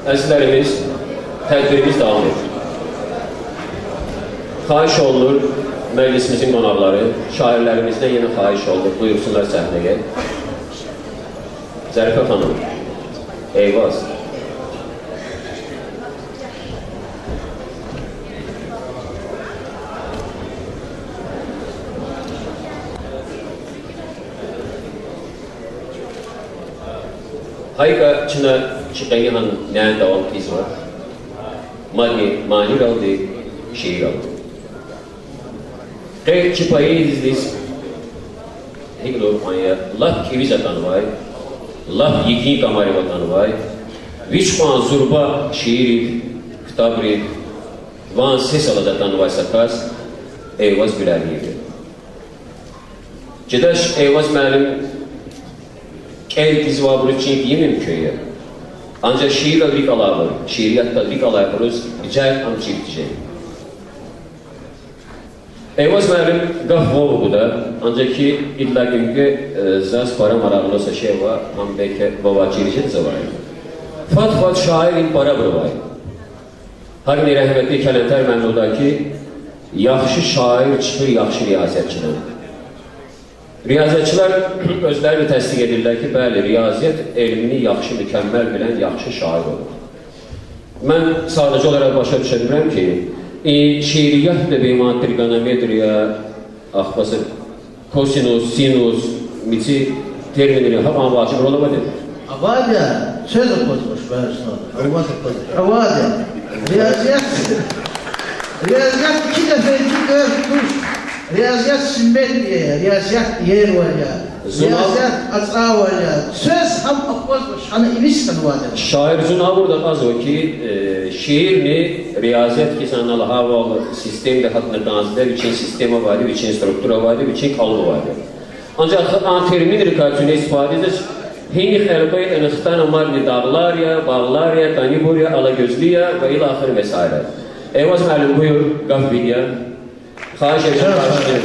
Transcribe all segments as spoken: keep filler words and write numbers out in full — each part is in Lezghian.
Azizlerimiz, tedbirimiz devam ediyor. Xahiş olunur, meclisimizin qonaqları, şairlerimizden yine xahiş olunur, buyursunlar sahneye. Zarife Hanım, Eyvaz. Гьакӏа чна чи къенин няни давам ийизва мадни маниралди, шииралди. Къе чи поэзиядиз гьикӏ лугьун я, лап кӏевиз атанвай, лап йигин камарив атанвай, вич кьван зурба шиирив, ктабрив, ван сес алаз атанвай са кас Эйваз Гуьлалиев я. Чидач, Эйваз муаллим кӏел тийизвайбуруз чин тийир мумкин я. Анжах шиирдал рикӏ алайбур, шиириятдал рикӏ алайбуруз гьич ам чир тежер. Эйваз муаллим, гаф вав гуда, анжах ки идалай гуьмге, э, заз пара марагълу са шей ава, ам белки вавай чир жедзавай. Фад-фад шаиррин парабурувай. Гьакӏни рагьметли Келентер Мемдуда ки, яхшы шаир чӏур яхшы риязиятчыдан. Риязиятчылар оьзлери де тасдикъ эдирler ки, бели, риязият илмини яхшы, мукеммел билен яхшы шаир олур. Мен садаца оларак баша душа эдирем ки, и шиириятда бейман тригонометрия, ахпа са косинус, синус, мици терминри гьакьван важиб роль авайди я. Авайди я, чаз аквазвач, Руслан, аваз аквазвач. Авайди я. Риязият, риязият ки дефтер, ки дерс туш. Риязият симметрия я, риязият иервал я, зунал, риязият ацӏавал я. Чаз гьам аквазвач, гьана ивис хьанвайди я. Шаир зун абурда акьазва ки, э, шиирни риязият хьиз ана лагьайвал системада гьатна кӏанзавайди, вичин система авайди, вичин структура авайди, вичин кӏалуб авайди. Анжах а терминрикай куьне истифададиз, гьинихъ элкъвейтӏани хтана мадни дагълар я, багълар я, кӏанибур я, алагуьзли я ва илахир весаира. Эйваз муаллим, буюр, гаф вид я. Хагьиш эдем, чан сагърай.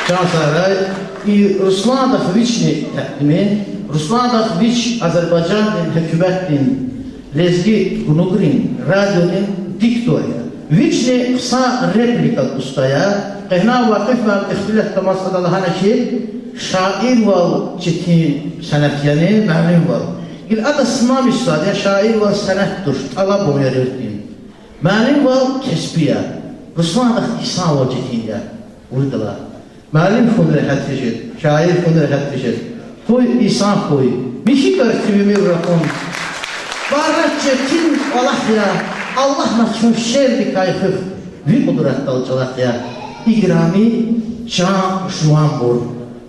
Чан сагърай. И Русландахъ вични такьдим я, Русландахъ вич Азербайжандин гьукуматдин лезги гунугрин радиодин диктор я. Вични хъсан реплика уста я. Къе гьана Вакъиф муаллим ихтилат тамас ада лагьана хьи, шаирвал четин санат яни, муаллимвал. Гила ада синмамиш сад я, шаирвал санат туш, тӏалабун я рехъин. Муаллимвал кеспи я. Русландахъ инсанвал четин я. Виридалай. Муаллим хьун регьят тежед, шаир хьун регьят тежед. Къуй инсан хьуй, михьи кар куьмир рахун. Пара четин кӏвалах я, Аллагьни чун шердикай хуьх, ви къудратдал чӏалахъ я. Играми чан жуванбур,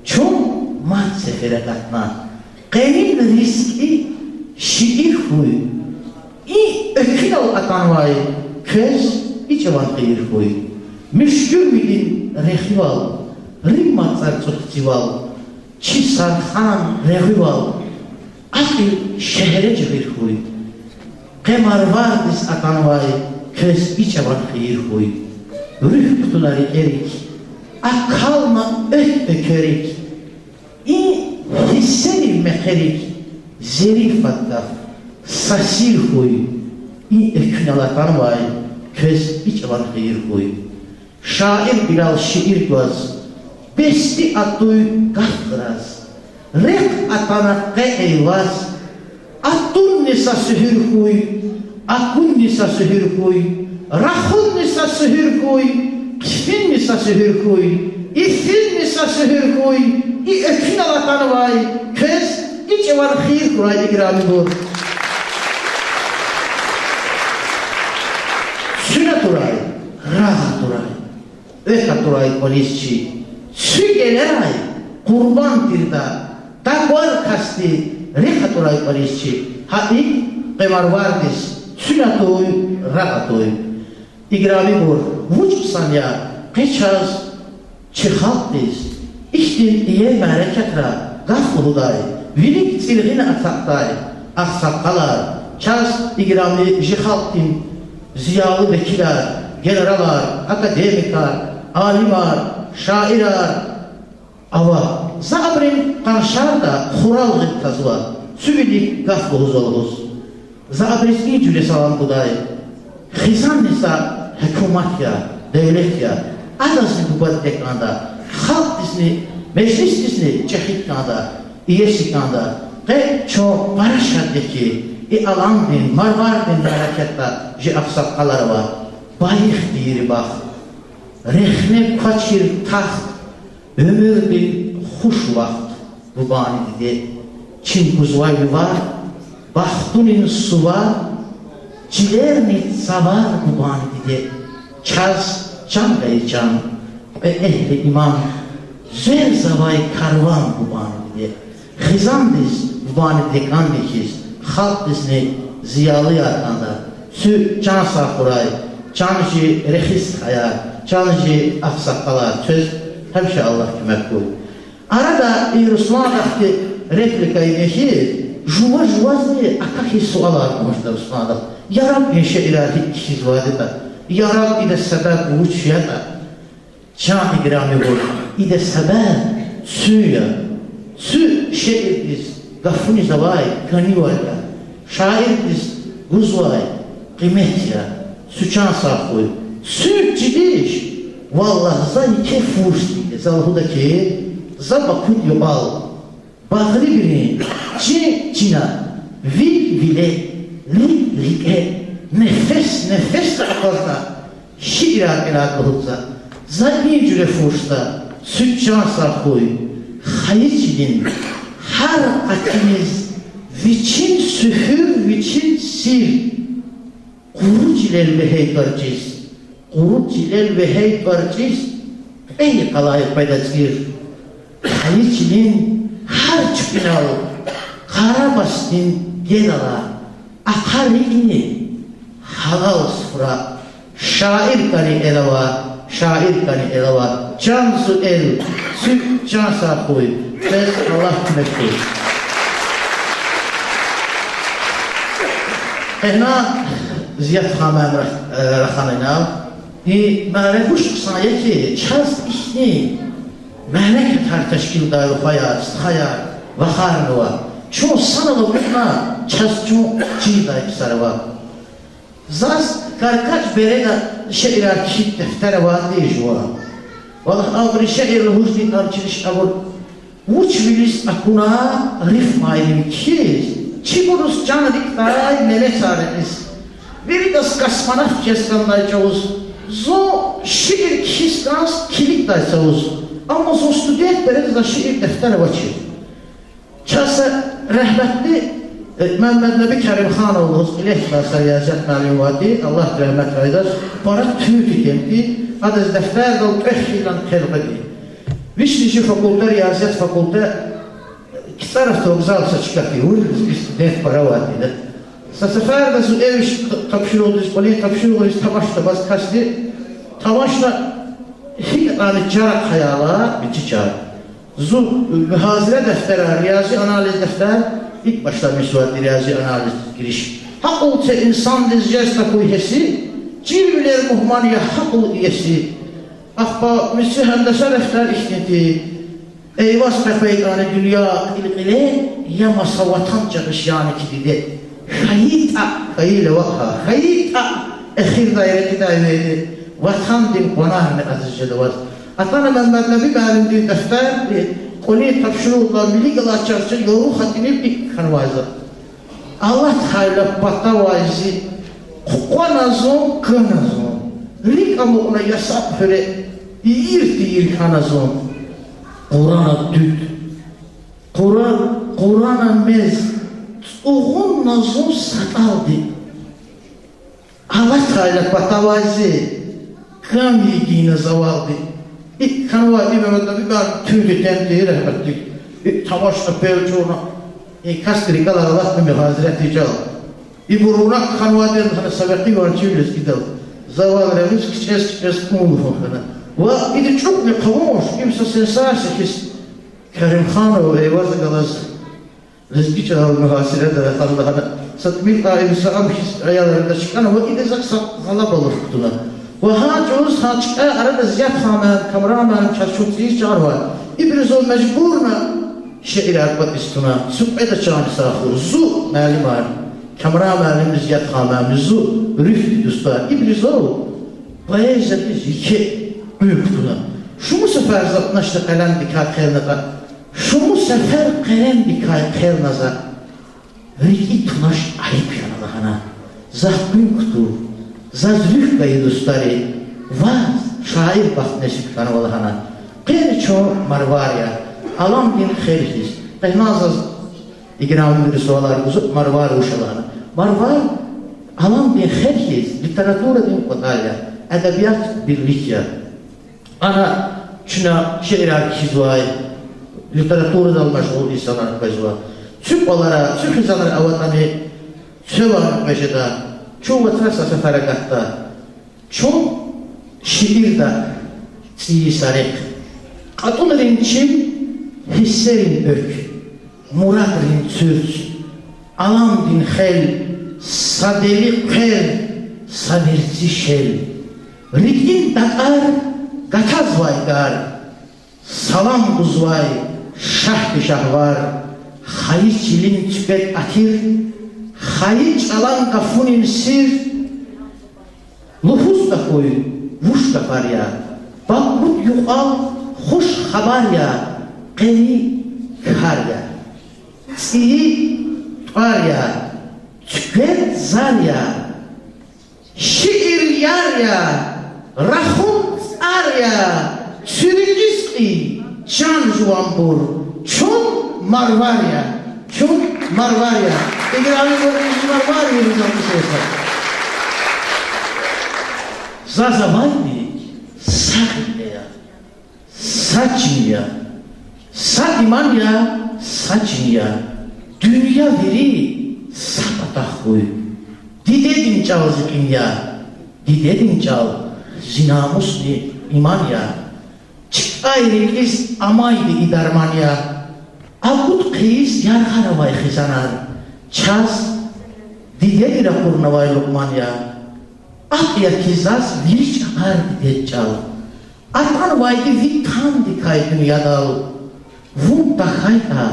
чун мад сефер акатна. Къенин ризкьи шиир хьуй. И экуьнал атанвай квез и чӏаван хийир хьуй. Муьшкуьрвилин рехивал, Рим мад цӏарцӏух цивал, чи Сархан регъуьвал, акьул шегьре жигъир хьуй. Къе Марвардиз атанвай квез и чӏаван хийир хьуй. Руьгь кутуна рикӏерик, акална экв экверик, и гьиссерив мехъерик, зерифат гаф, са сир хьуй. И экуьнал атанвай квез и чӏаван хийир хьуй. Шаир Билал шиир гваз, бести атуй гаф кьаз, рехъ атана къе Эйваз, атунни са суьгьуьр хьуй, акунни са суьгьуьр хьуй, рахунни са суьгьуьр хьуй, хъфинни са суьгьуьр хьуй, ифинни са суьгьуьр хьуй, и экуьнал атанвай квез и чӏаван хийир хьурай, играмибур. Цуьн атурай, рагъ атурай, экв атурай кӏвализ чи, цуьк элерай къурбанд тирда, такӏвар касди рехъ атурай кӏвализ чи, гьа икӏ къе Марвардиз цуьн атуй, рагъ атуй. Играмибур, вуч хъсан я къе чаз, чи халкьдиз, ихьтин иер мярекатра гаф лугьудай, вилик цӏиргъина ацукьдай агъсакъалар, чаз играми чи халкьдин зиялу векилар, генералар, академикар, алимар, шаирар ава. За абурун къаншарда хурал гъил тазва. цуьвилик гаф лугьузва лугьуз. За абуруз и жуьре салам гудай. Хизанни са гьукумат я, девлет я. Адазни буба-диде кӀанда, халкьдизни, межлисдизни чӀехи кӀанда, иеси кӀанда. Къе чун пара шад я хьи, и аламдин, Марвардин мярекатда чи агъсакъалар ава. Байихъ тийир бахт, рехне квачир тахт, уьмуьрдин хуш вахт, бубани диде. Чин гузвай ювар, бахтунин сувар, чилерни цавар, бубани диде. Чаз чан хьайи чан, кьве эгьли иман, зверзавай карван, бубани диде. Хизандиз бубани диде кӀанди хьиз, халкьдизни зиялияр кӀанда. Цуьк чан сагъ хьурай, чан чи рехи стхаяр, чан чи агъсакъалар, квез гьамиша Аллагь куьмек хьуй. Арада и Русландахъди реплика ина хьи, жува-жувазни акахьиз суалар гузва Русландахъ. Яраб и шиирар гьикӀ кхьизвайди ятӀа, яраб ида себеб вуч ятӀа. Чан играмивал, ида себеб цуьн я. Цуьк шиирдиз гафуниз авай кӀанивал я. Шаирдиз гузвай къимет я. Цуьк чан сагъ хьуй. Цуьк чидиш, валлагь, за еке фурсди, за лугьуда хьи, за Бакуд юкьвал багълибурун чин-чина, вил-виле, рикӀ-рикӀе, нефес-нефесда акъвазна шиирар кӀелайд лугьуда за. За и жуьре фурсда цуьк чан сагъ хьуй. Хайи чилин гьар къатиниз вичин суьгьуьр, вичин сир. Къуру чилел вегьей тӀварцӀиз, къуру чилел вегьей тӀварцӀиз, кьве йикъалай къведа цӀир. Хайи чилин гьар чпинал къарабасдин гелала ахъа рикӀни гьалал суфра. Шаир кӀани эл ава, шаир кӀани эл ава, чан зи эл, цуьк чан сагъ хьуй, квез Аллагь куьмек хьуй. Эгьна Зият ханум ра-, рахана инал. И мярекат вуч хъсан я хьи, чаз ихьтин мярекатар тешкилдай рухваяр, стхаяр вахарнава. Чун санал акъудна, чаз чун чидай ксар ава. Заз Каркач береда шиирар кхьид дефтер авайди жува. Валлагь, абуру шиир лугьуз дитӀан чириз абур вуч вилиз акуна, рифмайрив кхьиз, чибуруз чан рикӀдай немецар рекьиз. Виридаз космонавт жез кӀандай чӀавуз, зун шиир кхьиз кӀанз килигдай цавуз. Амма зун студент береда за шиир дефтер авачир. Чаз са рагьметлу, э, Мегьамеднеби Каримханов лугьуз кьиле хьиз са риязият муаллим авайди, Аллагьди рагьмет гайидаз, пара туьнт итимди, адаз дефтердал кьве хилан хъел къведи. Вишни чи факультет, риязият факультет, КцӀара вокзал са чка хьи, вирида лезги студент пара авайди я. Са сеферда зун эвичӀ тапшуругъриз, кӀвалин тапшуругъриз тамашна баз касди, тамашна гьикӀ ятӀани чара хъаяла, вичи чара. Зун мугьазира дефтера, риязи анализ дефтер, икӀ башламишзавайди риязи анализ гириш. Гьакьул це инсандиз жез тахьуй гьеси, чирвилер мугьман я гьакьул иеси. Ахпа миси гьандаса дефтер ихьтин тир. Эйваз къекъвейтӀани дуьнья кьилкьиле, я маса ватан чӀехи яни ки диде. ХьайитӀа, хьайила ваъ гьа, хьайитӀа эхирдай рекьидай вири ватандин къванарни азиз жеда ваз. Атана Мегьамеднеби муаллимдин дефтер, кӀвалин тапшуругъдилай милигла чарча яру хатӀинив икӀ хьанвай за. Алатайла патавай зи, хъукъвана зун, кана зун. РикӀ амукьна ясаб хуьре, ийир-тийир хьана зун. Къурана дуьд. Къура-, къурана мез, цӀугъунна зун сатӀалди. Алатайла патавай зи, кам йигина завалди. ИкӀ хьанвай и Мегьамеднеби муаллим туьнт итимди, рагьметдик. ИкӀ тамашна пел чӀурна. И касди рикӀелай алатна мугьазират ийиз чӀал. Ибур вуна хьанвайди я, гьана са векъи ван чив лезгидал. Завал регъуьз кичӀез-кичӀез кьун лугьун хьана. Ва ида чӀукьни хъувунш, им са сенсация хьиз, Каримханов Эйваз галаз лезги чӀалал мугьазирада рахана лагьана, са тӀимил кьаим са ам хьиз аялрида чкӀана ва ида захъ са гъалабалух кутуна. Ва гьа чӀавуз гьа чкӀа арада Зият ханум, Камран муаллим чаз чун цӀийиз чӀарвай. Ибуру зун мажбурна Шиирар кӀватӀиз туна, цуькведа чан сагъ хьуй. Зун, муаллимар, Камран муаллимдиз, Ятхан муаллимдиз, зун, руьгьдин дустар, ибуру зун поэзиядиз еке къуьн кутуна. Шумуд сефер за тунач за къелемдикай хъел незва, шумуд сефер къелемдикай хъел незва. РикӀи тунач, айиб хьана лагьана. Захъ къуьн кутур, заз руьгь гайи дустари, ваз шаир бахт несиб хьанва лагьана. Къени чун Марвар я, Аламдин хел хьиз. Къенин заз играмибуру суалар гузва, Марвар вуч я лагьана. Марвар Аламдин хел хьиз литературадин кӀватӀал я, эдебият бирлик я. Ана чна шиирар кхьизвай, литературадал машгъул инсанар къвезва. Цуь кӀвалера, цуь хизанра аватӀани, цвевай къвез жеда. Чун вацра са сефер агатда. Чун шиирда цӀийи са рехъ, кьатӀунрин чим, гьиссерин экв, мурадрин цуьрц, Аламдин хел, са дели хъвер, са верцӀи шел. РикӀин такӀар гатазвай гар, салам гузвай Шагьдин шагьвар, хайи чилин цуьквед атир, хайи чӀалан гафунин сир. Лугьуз тахьуй вуч гафар я, Бакуд юкьвал хуш хабар я, къени кар я, цӀийи тӀвар я, цуьквед зар я, шиир яр я, рахун цӀар я, цуьрикӀиз кьий, чан жуванбур, чун Марвар я, чун Марвар я. Играмибур, и Марвар я, риза кьусеса. Заз авайди са гъиле я, са чин я, са иман я, са чин я. Дуьнья вири са патахъ хьуй. Дидедин чӀал зи кьин я, дидедин чӀал зи намусни иман я. ЧӀай рикӀиз амайди и дарман я. Акъуд хъийиз яргъара авай хизанар, чаз дидеди ракъурнавай лукьман я. АкӀ я хьи заз вири чӀалар дидед чӀал. АтӀанвайди ви тандикай дуьньядал. Вун тахьайтӀа,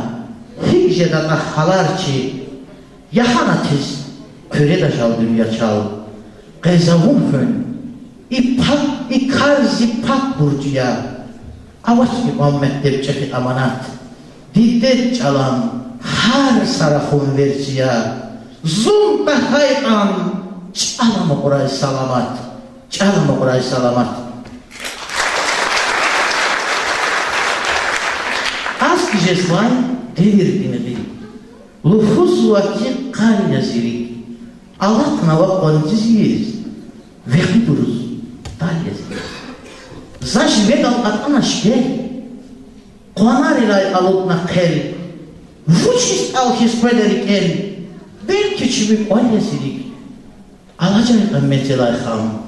гьикӀ жедатӀа гьалар чи, ягьанатиз хъуьреда жал дуьнья чал. Къе за вун хуьн, и пак, и кар зи пак бурж я. Авач икьван мектеб чӀехи аманат, дидед чӀалан гьар са рахун верцӀи я. Зун тахьайтӀан, чӀал амукьрай саламат, чӀал амукьрай саламат. АскӀ жезвай девирдин гъил, лугьузва хьи, къал я зи рикӀ. Алатнава къванциз ийиз, векъибуруз тӀал я зи рикӀ. За живедал атӀана шкел, къванарилай алудна хъел. Вучиз тӀал хьиз къведа рикӀел, белки чими кӀвал я зи рикӀ. Алажай къимметдилай хам,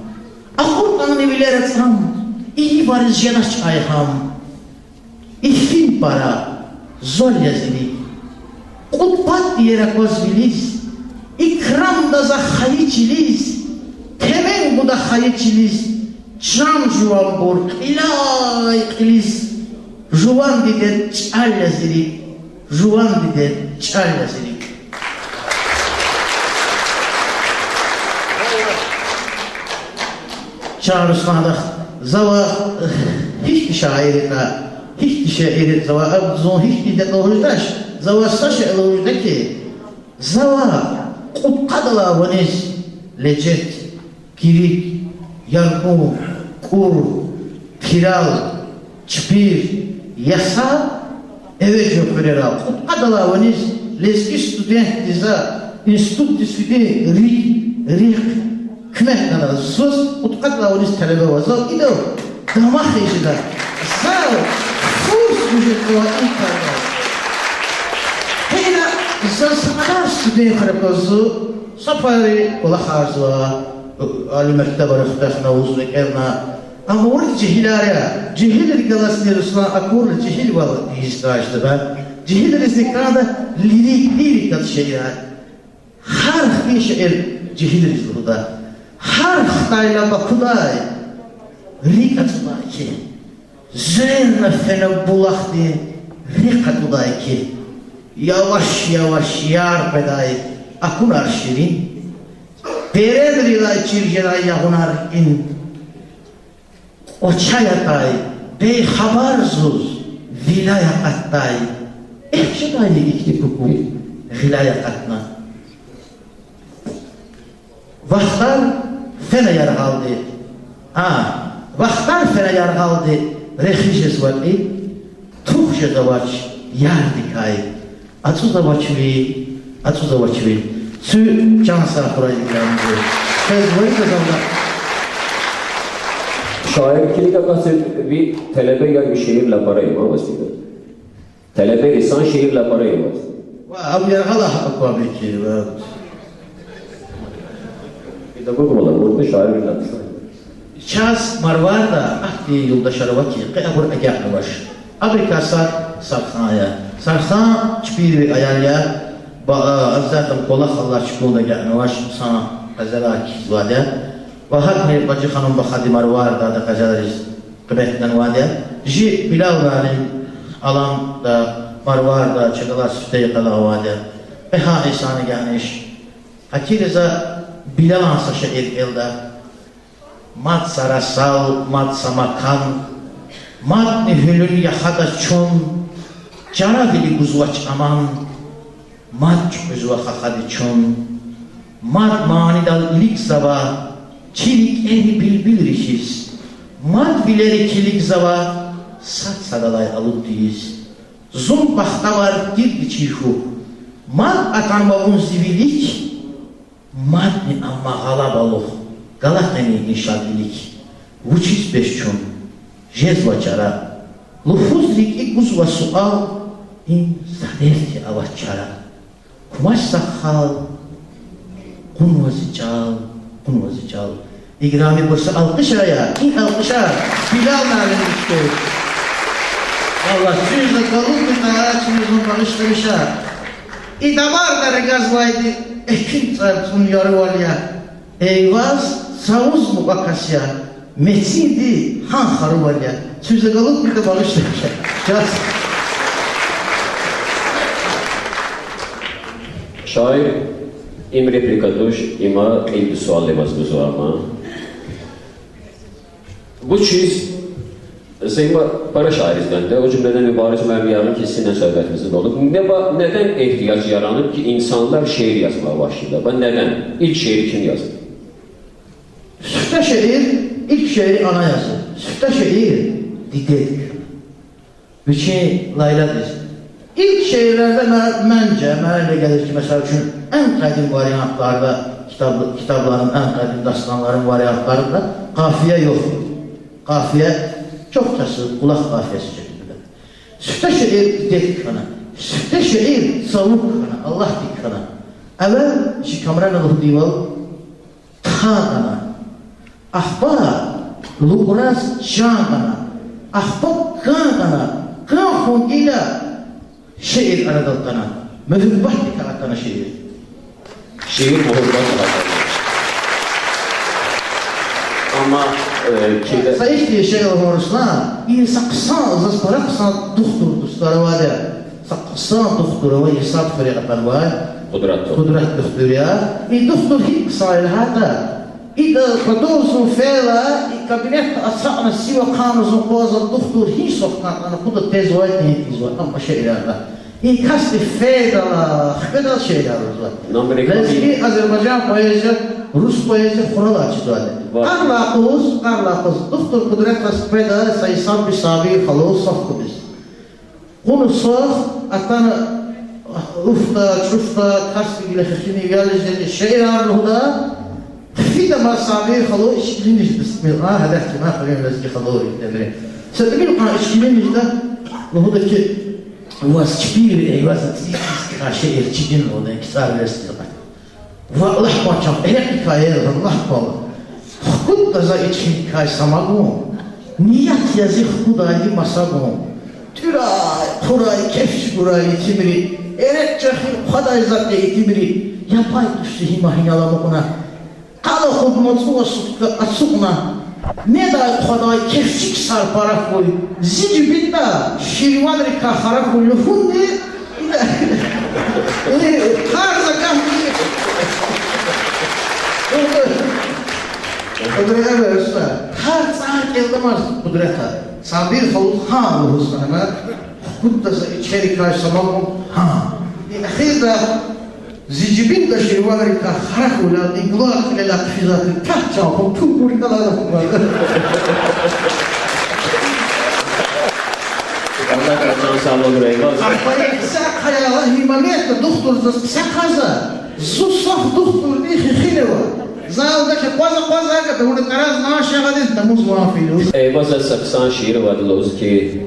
акъуртӀани вилера цӀам, ийивариз жедач чӀай гъам. Ифин пара зол я зи рикӀ. Кьуд пад иер акваз вилиз, икрамда за хайи чилиз, темен гуда хайи чилиз, чан жуванбур кьиляй кьилиз. Жуван дидед чӀал я зи рикӀ, жуван дидед чӀал я зи рикӀ. Чан Руслан, за ваз гьихьтин шаир ятӀа, гьихьтин шаир ятӀа, за ваз, а, зун гьихьтин ятӀа лугьуз жедач, за ваз са шей лугьуз жеда хьи, за ваз кьудкъадалай ваниз Лежет, Кирик, Яргун, КӀур, Пирал, Чпир, Ясар, Эвежен хуьрерал, кьудкъадалай ваниз лезги студентдиз, институтдиз фидин рикӀ, рехъ куьмек гана. Заз кьудкъадалай ваниз талебе ава, заз идал дамах жеда. Заз фурс гуз жеда и карда. Гьеле заз са кьадар студентар аквазва, са пай кӀвалахарзава, али мектебра хутахна, вузра кӀелна. Амма вири жегьилар я. Жегьилрихъ галазни, Руслан, акурла жегьилвал ийиз хьанва жеда. Жегьилризни кӀанда лирик-, лирикадин шиирар. Гьар хьтин шиир жегьилриз лугьуда. Гьар хтайла Бакудай рикӀ ацӀудай хьи, зверна фена булахдин рехъ атӀудай хьи, яваш-яваш яр къведай акунар ширин, перенрилай чир жедай ягъунар ин. Кьвача ятӀай, бейхабар зуз виляй акъатдай, эхь жедайни ихьтин кукӀуни гъиляй акъатна. Вахтар фена яргъалди, а, вахтар фена яргъалди, рехи жезва кьил, тух жезавач ярдикай, ацӀузавач ви, ацӀузавач ви. Куь чан сагъ хьурай, Играми. Квез вайида завда. Шаир килиг, аквазвайди ви телебеяр ви шииррилай пара ава ваз. Телебейриз сан шииррилай пара ава ваз. Ва, аб яргъал акваби хьи, ва. Педагогвал авуртӀа, шаирвиле. Чаз Марварда ахьтин юлдашар ава хьи, къе абур агакьнавач. Абурукай сад Сархан я. Сархан чпин ви аял я, ба, а, азизатан кӀвалахал алай чукӀунда агакьнавач, хъсан къазарай кхьизвайди я. Ва гьакӀни Бажи ханум Бахади Марвардада къазариз къиметнавайди я. Жи Билал муаллим Аламда, Марварда чна галаз сифте къалурвайди я. Кьве гьа инсан агакьнач. Гьакъикъатда за Билалан са шиир кӀелда. Мад са расал, мад са макан, мадни гьуьлуьн яхада чун, чара вили гузвач аман, мад чуькьуьзва хахади чун. Мад манидал илигзава чи рикӀери билбилри хьиз, мад вилери килигзава сад-садалай алуд тийиз. Зун бахтавар тирди чир хьухь, мад атанва вун зи вилик, мадни амма гъалаб алух, гала къени и шад вилик. Вучиз бес чун жезва чара? Лугьуз рикӀи гузва суал, им са дерт я, авач чара. Кумач са хал, кьунва зи чӀал, кьунва зи чӀал. Играмибур, са алкъишар ая, и алкъишар Билал муаллимдиз туш. Валлагь, чуьн за галукьна, чуьне зун багъишламиша. И дамарда рагазвайди экуьн цӀар цӀун ярувал я. Эйваз цавуз мукьва кас я, мецинди гьан харувал я. Чуьн за галукьна, багъишламиша. Чаз. Шаир, им реплика туш, има кьилди суал я ваз гузва ама. Вучиз, за има пара шаирриз ганда, о жумладан Мубариз муаллимни ягъин кесинни суьгьбетимиз долук. Неба, неден игьтияж яраниб хьи, инсанар шиир язмай башладай? Ва неден? Илк шиири ким язди? Сифте шиир, илк шиири ана язди. Сифте шиир дидедик. Вичин Лайладиз. Илк шиирлерде ме-, менимча, мене гелир хьи, месела учун, эн къадим вариантларда, китаб-, китабларин эн къадим дастанларин вариантларда къафия ёкъ. Къафия чухсагъул, кӀвалах къафиясиз чекмеда. Сифте шиир дидедик хьана, сифте шиир цавук хьана, Аллагьдик хьана. Эвел чи Камрана лугьудайвал, тан гъана, ахпа лукӀраз чан гъана, ахпа кӀан гъана, кӀан хьун гила шиир арадал атана, муьгьуьббатдикай атана шиир. Шиир муьгьуьббатдикай атана. Амма, э, килиг... Са ихьтин шиир лугьун, Руслан, и са хъсан, заз пара хъсан духтур дустар авайди я. Са хъсан духтур ава, гьисаб хуьре атанвай. Къудрат. Къудрат духтур я. И духтур гьикӀ хъсан я лагьайтӀа, ида квадуз зун фейила, и кабинетда ацукьна сив ахъайна зун акъвазда, духтур гьи сухтан кьана, куда тезвай, гьи тийизвай, амма шиирарда. И касди фейидалай, хкведалай шиирар лугьузва. Лезги, азербайжан поэзия, рус поэзия хуралай чизвайди. Ваъ. Къарла къуз, къарла къуз, духтур Къудратаз къведа са гьисабда Сабир халу сахкудиз. Кьуна сах, атана уфта, чӀуфта, касди гила хихини вялиз жеди шиирар лугьуда, хъфида ма Сабир халу ичкилиниз дустмил, а, гьадахъ чна халуни лезги халури демири. Са тӀимил кьван ичкилиниз жеда, лугьуда хьи, ваз чпивай, ваз цӀийиз кхьей шиир чидин лугьуда, кицӀар верстиз акъат. Ваъ, лагь кван чам, эрекьдикай ая, лагь кван. Хкудда за ичкиникай самагун, ният я зи хкудайди масагун. ТӀуьрай, хъурай, кеф чӀугурай итимри, эрекь чӀехи хъвадай затӀ я итимри, я пай туш зи гьима гьинал амукьна. Къал акъудна, цӀувад сутка ацукьна, Недай-хъвадай кефчи ксар пара хьуй, зи жибинда ширванрикай хара хьуй лугьунни, э, къарза кам. Къудре эвел са, гьар цӀар кӀелдамаз къудрета. Сабир халу гьа лугьуз хьана, хкудда за ичерикай самагун, гьа. Эхирда зи жибинда ширванрикай хара хьуй лагьана, и булах кьилелай хъфизва, тахчан хьун, ту гур калана хьун. Аллагь чан сагълугъ вери, Эйваз. Ахпа са хъаяла гьи моментда духтур заз са хъаза, зун саф духтурди хихинава. Залда ки къваза-къваза гада, вуна тараз наш ягъадин тамуз ван филуз. Эйвазаз са хъсан шиир авайди лугьуз хьи,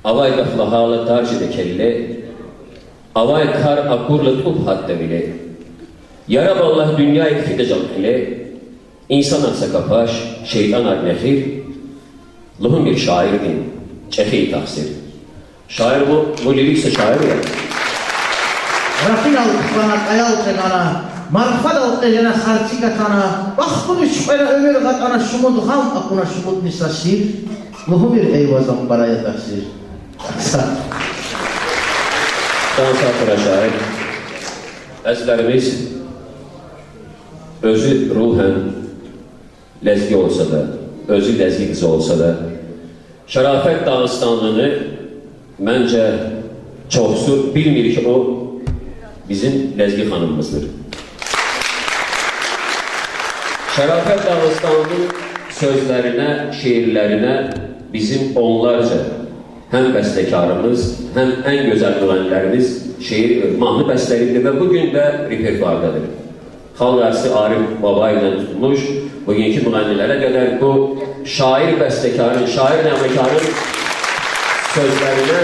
авай гаф лагьайла тар жеда келле, авай кар акурла тӀуб гьатда виле. Яраб Аллагь дуьньядик фида жал кьиле, инсанар са капаш, шейтӀанар нехир, лугьумир шаирдин чӀехи тахсир. Шаир ву, ву лирик са шаир я. Рафинал хъвана, кьаял къегъана, марфадал кьежена, харци гатана, вахкуни чуькьвена, уьмуьр гъатӀана, шумуд гъам акуна, шумудни са сир, лугьумир Эйвазан пара я тахсир. Са. Чан сагъ хьурай, шаир. Эзберимиз оьзю ругьан лезги олса да, оьзю лезги кьиз олса да, Шарафет Дагъыстанлыны, менже, чохсуз билмир хьи, о бизин лезги ханымымыздыр. Шарафет Дагъыстанлının sözlerine, şiirlerine bizim onlarca hem bestekârımız, hem en güzel mığannilerimiz şiir, mahnı besteledi ve bugün de repertuardadır. Halk artisti Arif Babayevden tutmuş, bugünkü mığannilere kadar bu şair bestekarın, şair namekarın sözlerine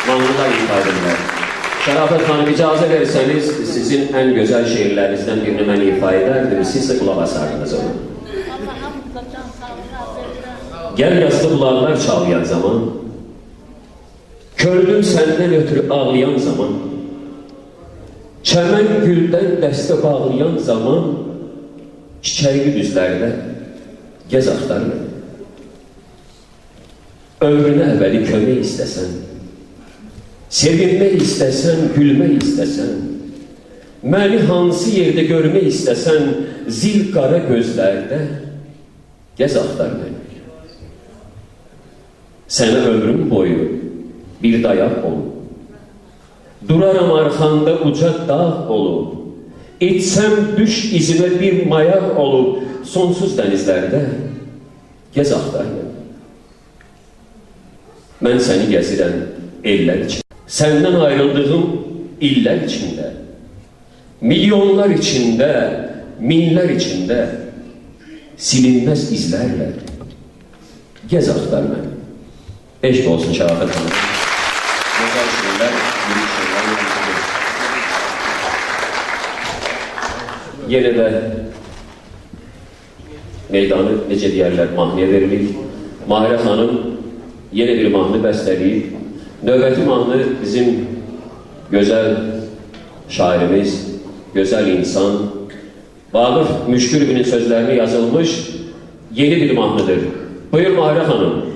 mahnılar ifa edirler. Şarafet hanım, icazet verirseniz, sizin en güzel şiirlerinizden birini ben ifa ederdim. Siz de kulak asardınız ona. Gel yaslı bulaklar çağlayan zaman, kördüm senden ötürü ağlayan zaman, çemen gülden deste bağlayan zaman, çiçekli düzlerde gez axtar beni. Ömrüne ebedi kömek istesen, sevinmek istesen, gülmek istesen, beni hansı yerde görmek istesen, zil kara gözlerde gez axtar beni. Sana ömrüm boyu bir dayak olup, durarım arkanda uca dağ olup, içsem düş izime bir mayak olup, sonsuz denizlerde gez axtar beni. Ben seni geziren eller için, senden ayrıldığım iller içinde, milyonlar içinde, minler içinde silinmez izlerle gez axtar beni. Eşk olsun Şarafet hanım. Güzel şiirler, büyük şiirler. Yine de meydanı, nece deyerler, mahnıya verilir. Mahire hanım yine bir mahnı besteleyip, növbeti mahnı bizim güzel şairimiz, güzel insan Vaqif Müşküroglu'nun sözlerine yazılmış yeni bir mahnıdır. Buyur Mahire hanım.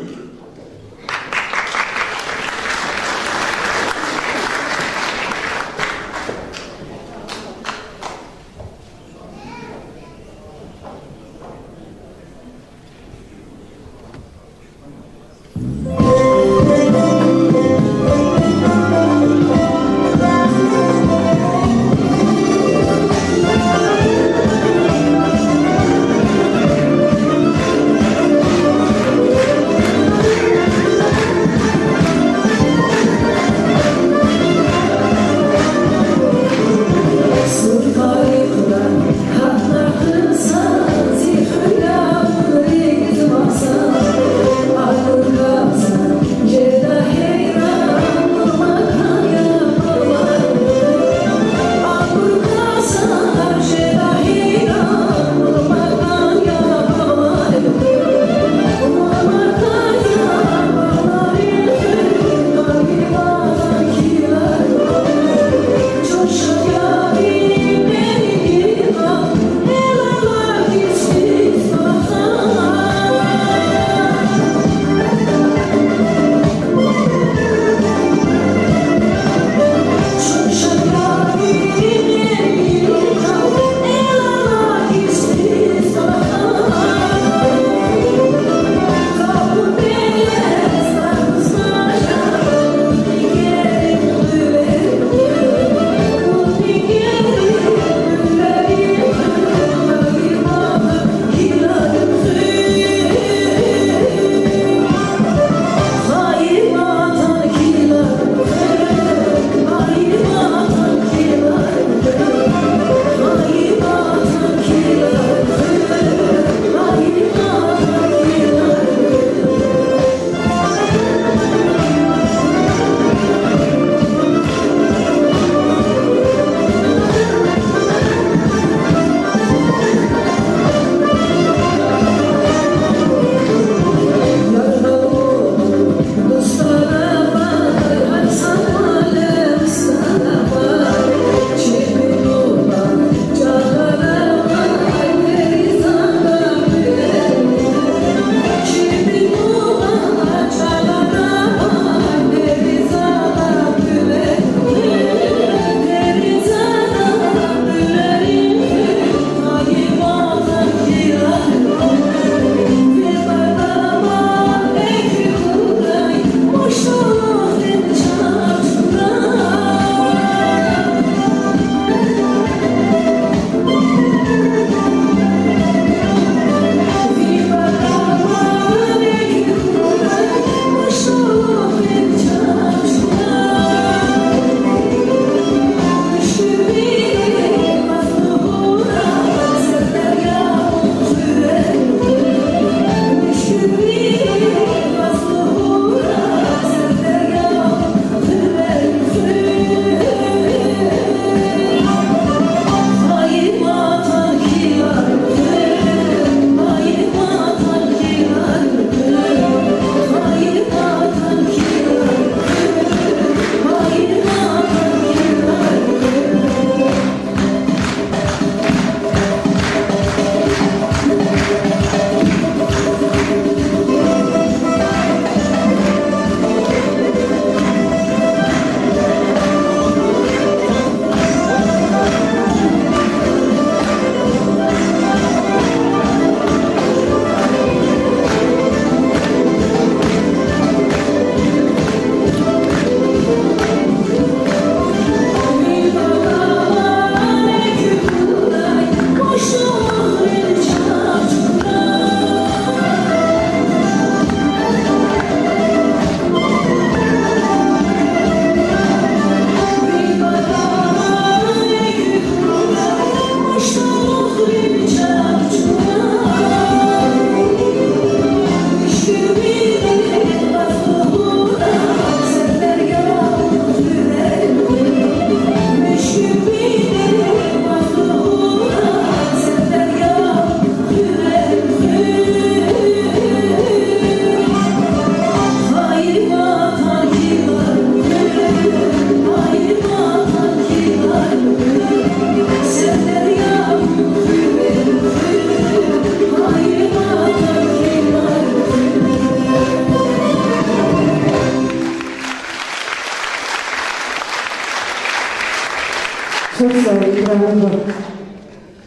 Чухсагъул, Ибрагьим буба.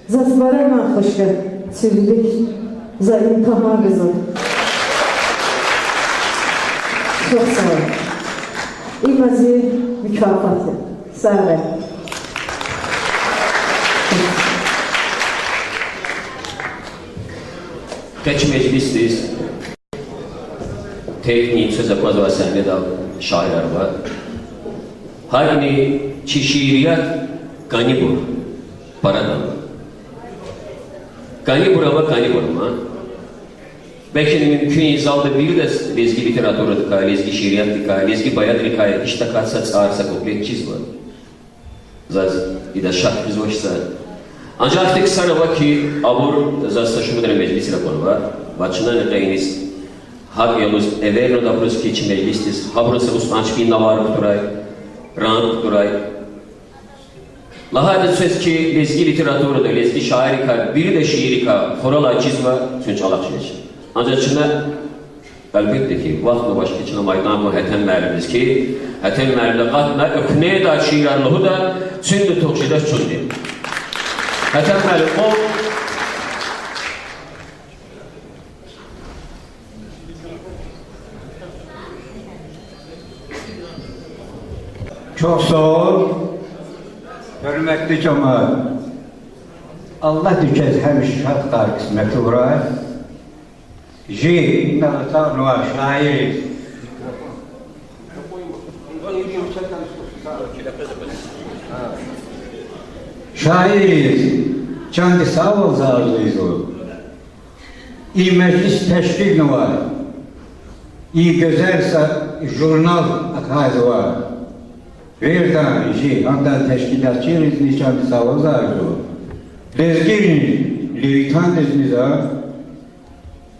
Заз бараман хуш я, цивилик за имтигьан гузва. Чухсагъул. Има зи мукафат я. Сагърай. Къе чи межлисдиз тек нимсуз аквазвай сегьнедал шаирар ава. ГьакӀни чи шиирят кӀанибур парадал. КӀанибур ава, кӀанибур ма. Белки мумкин я залда виридаз лезги литературадикай, лезги шииратдикай, лезги баядрикай гьич тахьайтӀа са цӀар, са куплет чизва. Заз идаз шак гузвач за. Анжах ихьтин ксар ава хьи, абур заз са шумудра межлисра кьунва, ва чна ни къе иниз гьакӀ яз эвернава абуруз хьи, чи межлисдиз, гьабуруз са уст анчпин навар кутурай, ранг кутурай. Лагьайди квез хьи, лезги литературада, лезги шаиррикай, вирида шииррикай хуралай чизва, чун чӀалахъ жеч. Анжах чна, гьелбетда хьи, вахт авач хьи, чна майдан гун Гьетем муаллимдиз хьи, Гьетем муаллимди акъатна, экуьнедалди шиирар лугьуда, цуьнда тух жедач чунни. Гьетем муаллим, къул. Чухсагъул, гьуьрметлу жемят. Аллагьди квез гьамиша шад кар кьисмет авурай. Жи, ина атанвай шаир. Шаирриз чандин сагъвал арзу ийизва. И межлис тешкилнавай, и гуьзел са журнал акъудзавай, виридан, жи, гьадан тешкилатчийризни чандин сагъвал арзу ийизва. Лезгийрин лирикандизни за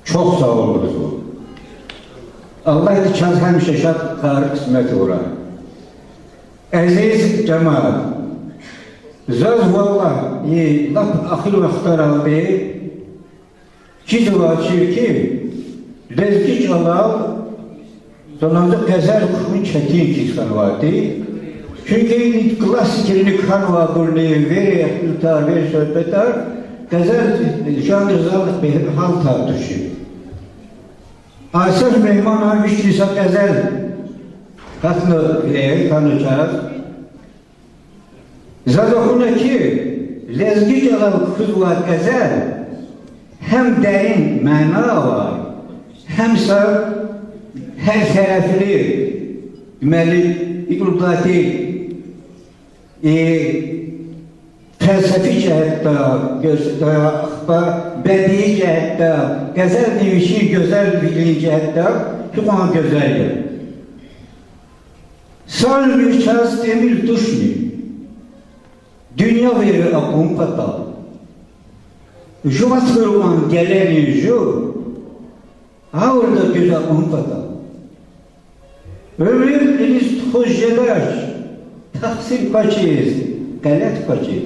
чухсагъул лугьузва. Аллагьди чаз гьамиша шад кар кьисмет авурай. Азиз жемят, заз валлагь и лап ахир вахтаралди чизвайди я хьи, лезги чӀалал заланза къазел кхьун четин хьиз хьанвайди. Чуьнки и классикрини кхьенвайбурни вири ихтилатар, вири суьгьбетар къазел жанр залай бегьер гьалтдай тушир. Асеф Мегьманан вични са къазел гьатна, э, хьана чаз. Заз акуна хьи, лезги чӀалал кхьизвай къазел гьам дерин мана авай, гьам са гьертарafli, демели, икӀ лугьудайди, и фелсефи жигьетдай, гуьз-, ахпа бедии жигьетдай, къазелдин вичин гуьзелвилин жигьетдай гьикьван гуьзел я. Са уьмуьр чаз тӀимил тушни дуьнья вири акун патал, жуваз хуьр кьван геленин жув гъавурда дуьз акун патал. Уьмуьр иниз тухуз жедач тахсир квачиз, гъалатӀ квачиз.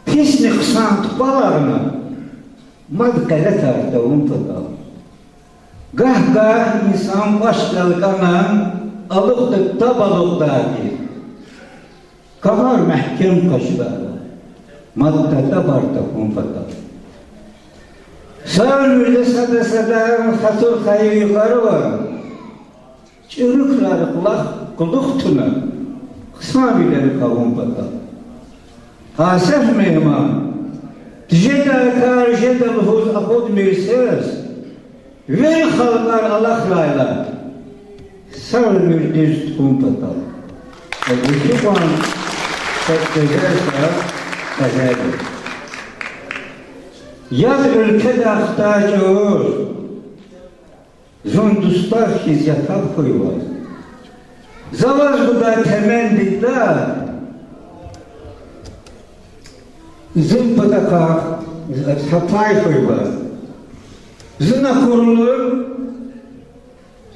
Писни хъсан тупӀал агъна мад гъалатӀар тавун патал. Гагь-гагь инсан кӀвач элкъвена алукьда таб алукьдайди, кагъар мягькем къачуда, мад татабар тахьун патал. Са уьмуьрда сада-садан хатур хайи йикъара ава, чӀуру крар кьулухъ, кьулухъ туна, хъсанвилер къавун патал. Асеф Мегьман, тежедай кар жеда лугьуз акъудмир сес, вири халкьар алахьрайла, са уьмуьр дуьз тухун патал. Гьикьван са гуьзел са къазел я. Ят уьлкведай хтай чӀавуз зун дустар хьиз ятаб хьуй ваз. За ваз гудай темен дидедал зун патахъай са пай хьуй ваз. Зун акурлу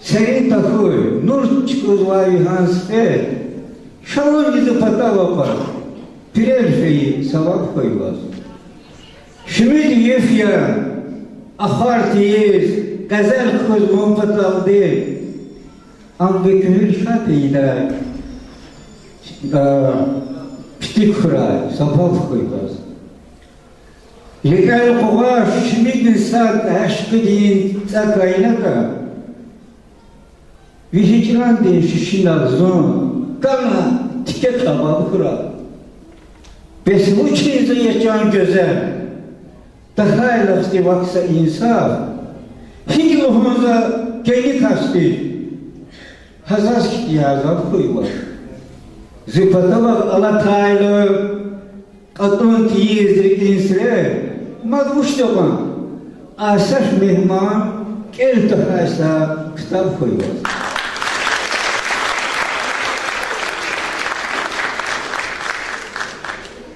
серин тахьуй, нур чкӀузвай йигьан сифте, ша вун зи патав акъваз, пирер фейи саваб хьуй ваз. Шумуд йиф я ахвар тийиз, къазел кхьиз вун паталди, ам ви куьгьуьл шад ийидай, а, Шикрай, са паб хьуй ваз. Лекьер къугъваш чимидин сад ашкъидин цӀа кайнатӀа, ви гьижрандин шишинал зун кана тике кабаб хьурай. Бес вучиз я, чан гуьзел, тахьайла хци вак са инсаф, гьикӀ лугьун за кӀани касди, гьа заз хьтин азаб хьуй ваз. Зи патавай алатайла кьатӀун тийиз рикӀин сирер, мад вучда кьван, асеф мегьман кӀел тахьай са ктаб хьуй ваз.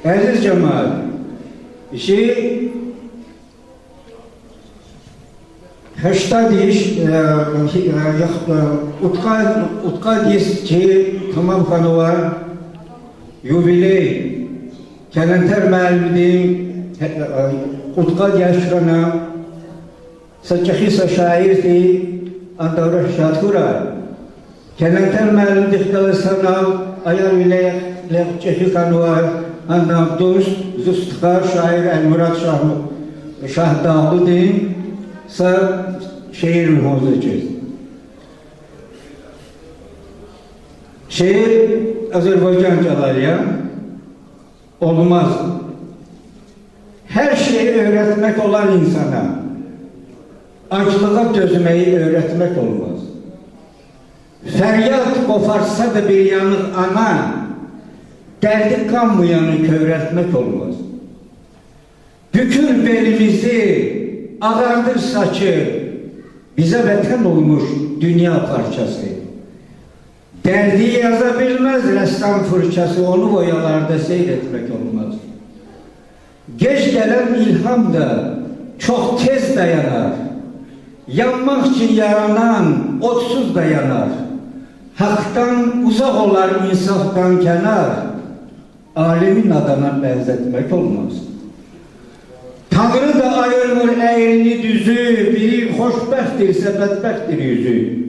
Азиз жемят, чи гьаштад йис, э, э, ях-, э, кьудкъад, кьудкъад йис чи тамам хьанвай юбилей. Календер муаллимдин, э, э, кьудкъад яш хьана, са чӀехи са шаир тир, адан руьгь шад хьурай. Календер муаллимдихъ галаз санал аял вилер, лер чӀехи хьанвай, адан дуст, зи стха шаир Эльмурад Шагь-, Шагьдагълудин са шиир лугьуз жезвач. Шиир азербайжан чӀалал я. Olmaz. Her şeyi öğretmek olar insana. Aclığa dözmeyi öğretmek olmaz. Feryat koparsa da bir yanık ana, derdi kanmayanı kövreltmek olmaz. Bükür belimizi, ağardır saçı, bize vatan olmuş dünya parçası. Derdi yaza bilmez ressam fırçası, onu boyalarda seyretmek olmaz. Geç gelen ilham da çok tez dayanar. Yanmak için yaranan otsuz da yanar. Haktan uzak olar, insaftan kenar. Alemi nadana benzetmek olmaz. Tanrı da ayırmır eğrini düzü, biri hoşbehttir ise bedbehttir yüzü.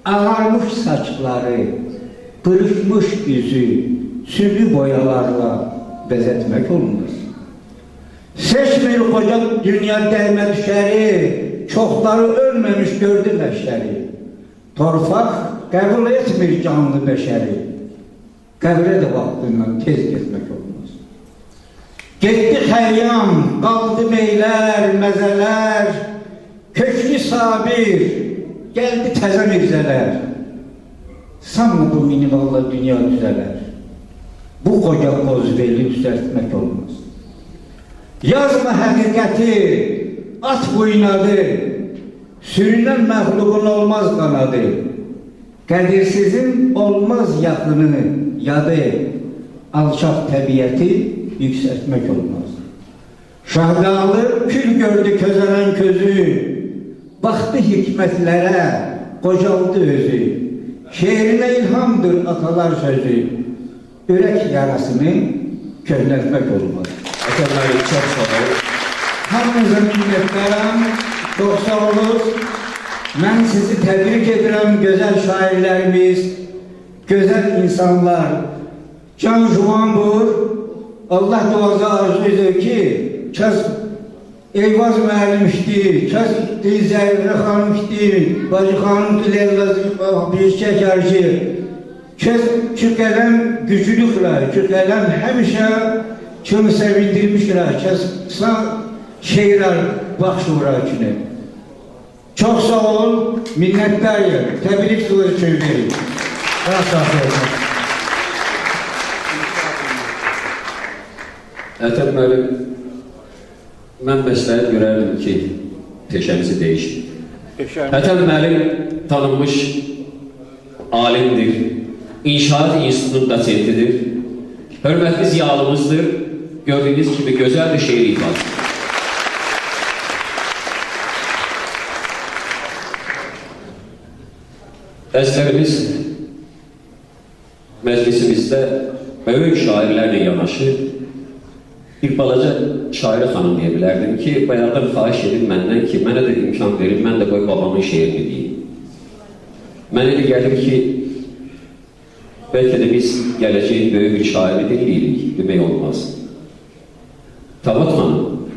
Ağarmış saçları, kırışmış yüzü, süslü boyalarla bezetmek olmaz. Seçmir koca dünya değme düşeri, çokları ölmemiş gördü mahşeri. Torpaq kabul etmir canlı beşeri. Qəbrə də vaxtından tez getmək olmaz. Getdi xəyyam, qaldı meylər, məzələr, köçdü Sabir, gəldi təzə Mirzələr. Sanma bu minvalla dünya düzələr. Bu qoca qozbeli düzəltmək olmaz. Yazma həqiqəti, at bu inadı, sürünən məxluqun olmaz qanadı. Qədirsizin olmaz yaxını, yadı, alçaq təbiəti yüksəltmək olmaz. Şahdağlı kül gördü közənən közü, baxdı hikmətlərə, qocaldı özü. Şeirinə ilhamdır atalar sözü. Ürək yarasını köhnəltmək olmaz. Ətəm müəllim, çox sağ ol. Hamınıza minnətdaram. Çox sağ olun. Mən sizi təbrik edirəm, gözəl şairlərimiz, gözəl insanlar. Can Juanbur, Allah duanıza arzu edir ki, çəz Eyvaz müəllim hiti, çəz Zəhrə xanım hiti, Bacı xanım Diləyəz bir çəkər ki, çəz ki qələm güclüdür, ki qələm həmişə kimi sevindirmişdir, çəz qısa şeirlər baxş vurur içinə. Çox sağ ol, minnətdar ya. Təbrik sizə üçün verir. Çox sağ olun. Ətəm müəllim, mən məsləhət görərdim ki, peşəmizi dəyişin. Peşəmizi. Ətəm müəllim tanınmış alimdir, İnşaat İnstitutunun dosentidir. Hörmətli ziyalımızdır. Gördüyünüz kimi, gözəl bir şeir ifadəsi. Əzizlərimiz, məclisimizdə böyük şairlərlə yanaşı bir balaca şairə xanım deyə bilərdim ki, bayaqdan xahiş edib məndən ki, mənə də imkan verin, mən də qoy babamın şeirini deyim. Mənə elə gəlir ki, Belki de biz geleceğin büyük bir şairi dinleyecek demek olmaz. Tavat Hanım.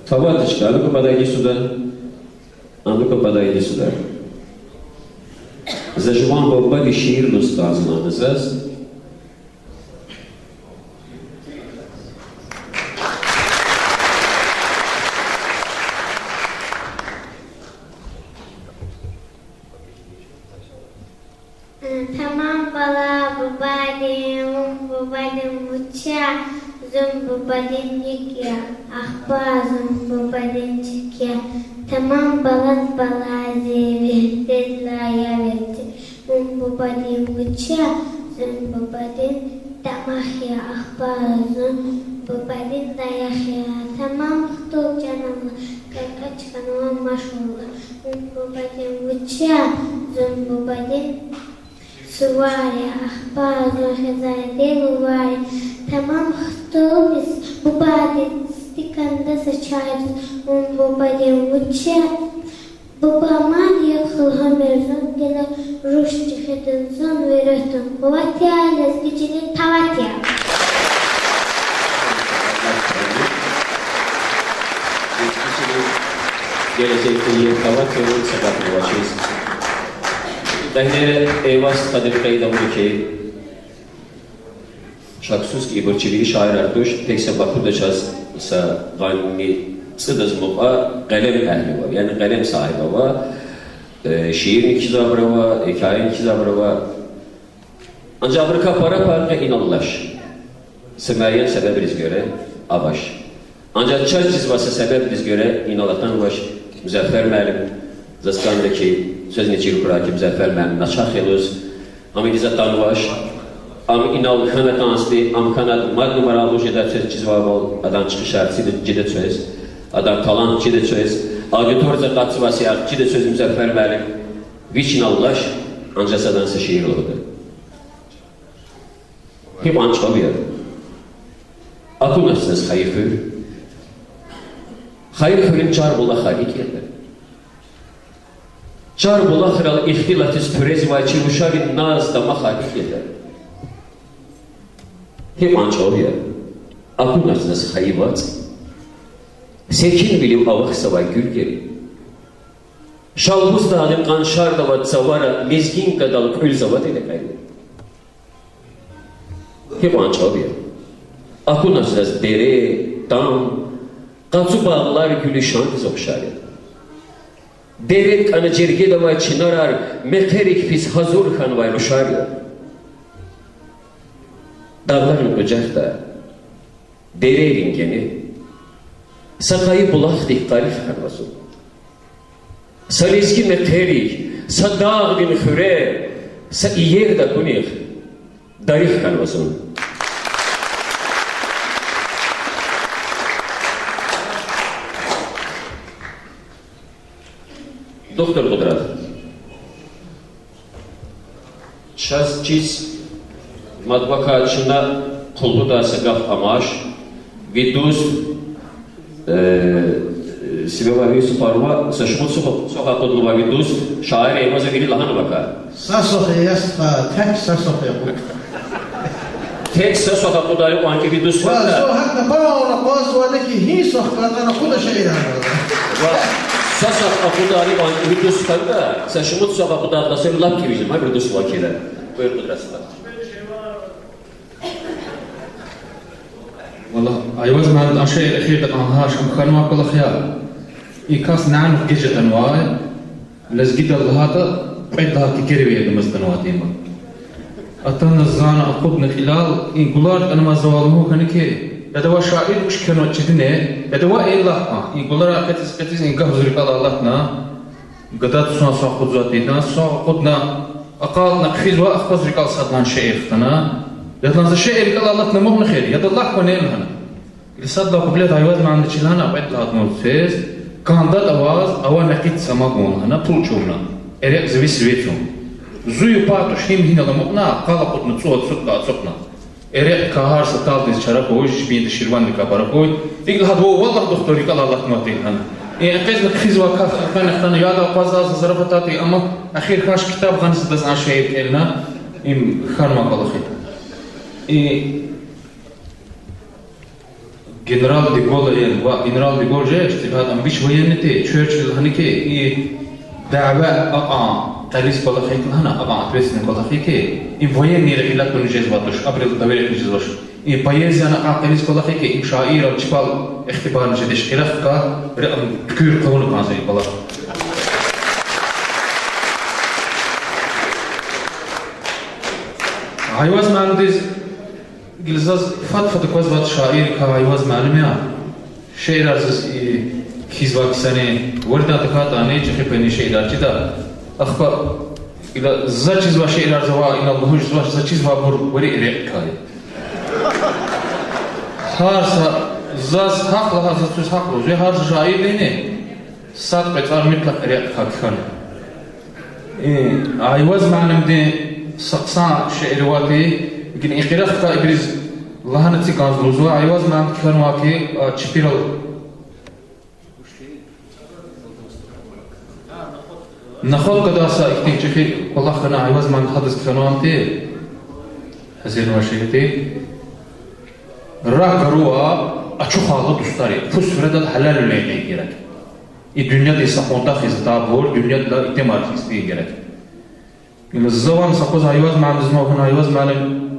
Tavat işte, а ну-ка подойди сюда. А ну-ка подойди сюда. За жуван бубадин шиир лугьуз кӀанзава заз. Тамам бала бубадин, вун бубадин вуч я, зун бубадин ник я, ахпа зун бубадин чик я. Тамам балад бала зи вегьдедилай я верци, вун бубадин вуч я, зун бубадин дамах я, ахпа зун бубадин даях я. Тамам хтул чан Аллагь, кӀватӀ хьанва машгъул я, вун бубадин вуч я, зун бубадин сувар я, ахпа зун хизандин лувар я. Тамам хтул пис бубадин, стаканда са чай дуз, вун бубадин вуч я, буба мад я хълагьмир зун, гила руш чӀехида зун вири туна. Къуват я, лезги чилин тават я. Лезги чилин гележекдин тават я, вун сагатнавачиз. Дагънери Эйваз стхади къейд авуна хьи, шаксуз ки ибур чилин шаирар туш, тек са Бакуда чаз са къанни цӀудаз мукьва къелем эгьли ава, яни къелем сагьиб ава, э, шиирни кхьизвайбур ава, гьикаяни кхьизвайбур ава. Анжах абурукай пара-пара инал алач. Са муайян себебриз гуьре авач. Анжах чаз чизвай са себебриз гуьре инал атанвач. Музаффер муаллим, заз кӀанда хьи, квезни чир хьурай хьи, Музаффер муаллим начагъ я лугьуз, ам иниз атанвач. Ам инал хьана кӀанзавайди, ам хьана мадни марагълу жеда квез чизвайвал, адан чӀехи шартӀар чида квез, адан талант чида квез, аудиториядиз акъатзавай сятда чида квез Музаффер муаллим. Вич инал алач, анжах садан са шиир лугьуда. Гьикьван чӀав я. Акунач заз хайи хуьр. Хайи хуьруьн чар булахар гьикӀ ятӀа? Чар булахрал ихтилатиз туьрезвай чи рушарин наз-дамахар гьикӀ ятӀа? Гьикьван чӀав я. Акунач заз хайи вацӀ, секинвилив авахьзавай гуьлгери. Шалбуз дагъдин къаншарда авай цавара лезгинкадал кьуьлзаватӀа лекьери. Гьикьван чӀав я. Акунач заз дере, там, къацу багълар гуьлуьшандиз ухшар я. Дере кӀана жергеда авай чинарар мехъерик физ гьазур хьанвай рушар я. Дагъларин къужахда, дерейрин гене, са къайи булахдик къариф хьанва зун. Са лезги мехъерик, са дагъдин хуьре, са иерда акунихъ дарих хьанва зун. Духтур Къудрат, чаз чиз, мад вакай чна къуллугъдай са гаф амач, ви дуст, э, сиве авай ви супарва са шумуд су-, сухъ акъуднавай ви дуст, шаир Эйваза вири лагьана вакай. Са сухъ я, стха, тек са сухъ я кьуд. Тек са сухъ акъудайла кьван кӀеви дуст хьана. Ва зун гьакӀ пара акъвазвайди хьи, гьи сухъ кӀантӀани акъуда шиир ана. Ва са сухъ акъудайла кьван кӀеви дуст хьана, са шумуд сухъ акъудайла са лап кӀеви жема, гьабур дуст вакила. Буюр, Къудрат стха. Валлагь, Айваз муаллим, а шиир эхирда кьван гьар шам хьанвай кӀвалах я. И кас нянихъ геж атанвай, лезгидал лагьайтӀа, кьвед лагьай тикерви я намаз атанвай тема. Атана зана акъудна кьилел, и гулар атӀанвай завал лугьун хьана хьи, яда ваъ, шаир вуч кхьенвай чидани, яда ваъ, и лагь кьван, и гуларай къецӀиз-къецӀиз и гаф зи рикӀелай алатна, гадади сун сад акъудзавай тир, сад акъудна, акъалтна хъфизвай, ахпа зи рикӀелай садлагьана шиир хтана, яда лагьана за шиир рикӀелай алатна амукьна хьи, яда лагь кван лагьана. Ил садлагьай куплет Айваз муаллимди чир лагьана, кьвед лагьай тӀимил квез, кӀандатӀа аваз, авай накъид са самогон лагьана, пул чӀурна. Эрекь зи виси вецун. Зун патуш гьим-гьинал амукьна, къал акъудна, цӀуд сутка ацукьна. Эрекь кагьар са талдиз чара хьуй, жибинда ширванрикай пара хьуй. ИкӀ лагьайди вав, валлагь, духтур, рикӀелай алатнавайди я лагьана. И экъечӀна хъфизвай кас хъфена хтана, яда акъваз, за зарафатар ая, амма эхир хьанач, китаб гъана, заз а шиир кӀелна. Им хьанвай кӀвалах я. И генерал де Голль ая, ва генерал де Голль жеч, цӀибагьатӀан вич военный тир, Черчилль лагьана хьи, и дяве акьван къвериз кӀвалах я лагьана, акьван ответственный кӀвалах я хьи, им военныйрин гъиле туна жезвайди туш, абурал доверять жезвач. И поэзияни акьван къвериз кӀвалах я хьи, им шаиррал чпел ихтибарни жедач, къирехъ хкай, рекьин туькӀуьр хъувуна кӀанзава и кӀвалах. Айваз муаллимдиз, гила заз фад-фад аквазвай шаиррикай Айваз муаллим я. Шиирар заз и кхьизвай ксари, виридан тахьайтӀани, чӀехи пени шиирар чида. Ахпа гила за чизвай шиирар завай инал лугьуз жезвач, за чизвайбур вири рекьикай я. Гьар са, заз гьахъ лагьай, заз квез гьахъ лугьуз, гьар са шаирдини сад-кьве цӀар мутлакъ рекьикай кхьена. Э, Айваз муаллимдин са хъсан шиир авайди, гила и къирехъ хкай, ибуруз лагьана эциг кӀанзава лугьузва, Айваз муаллимди кхьенвай хьи, а, чпирал Находкадай са ихьтин чӀехи кӀвалах хьана, Айваз муаллимди гьадаз кхьенвайди, гьазурнавай шиир тир. Рагъ гарувай ачухайла дустари, фу суфрадал гьалалвилин гъин герек. И дуьньядин са къванцел хизатайбур дуьньядилай итимар хьиз фин герек. Ина завай са къуз Айваз муаллимдиз мугьна, Айваз муаллим,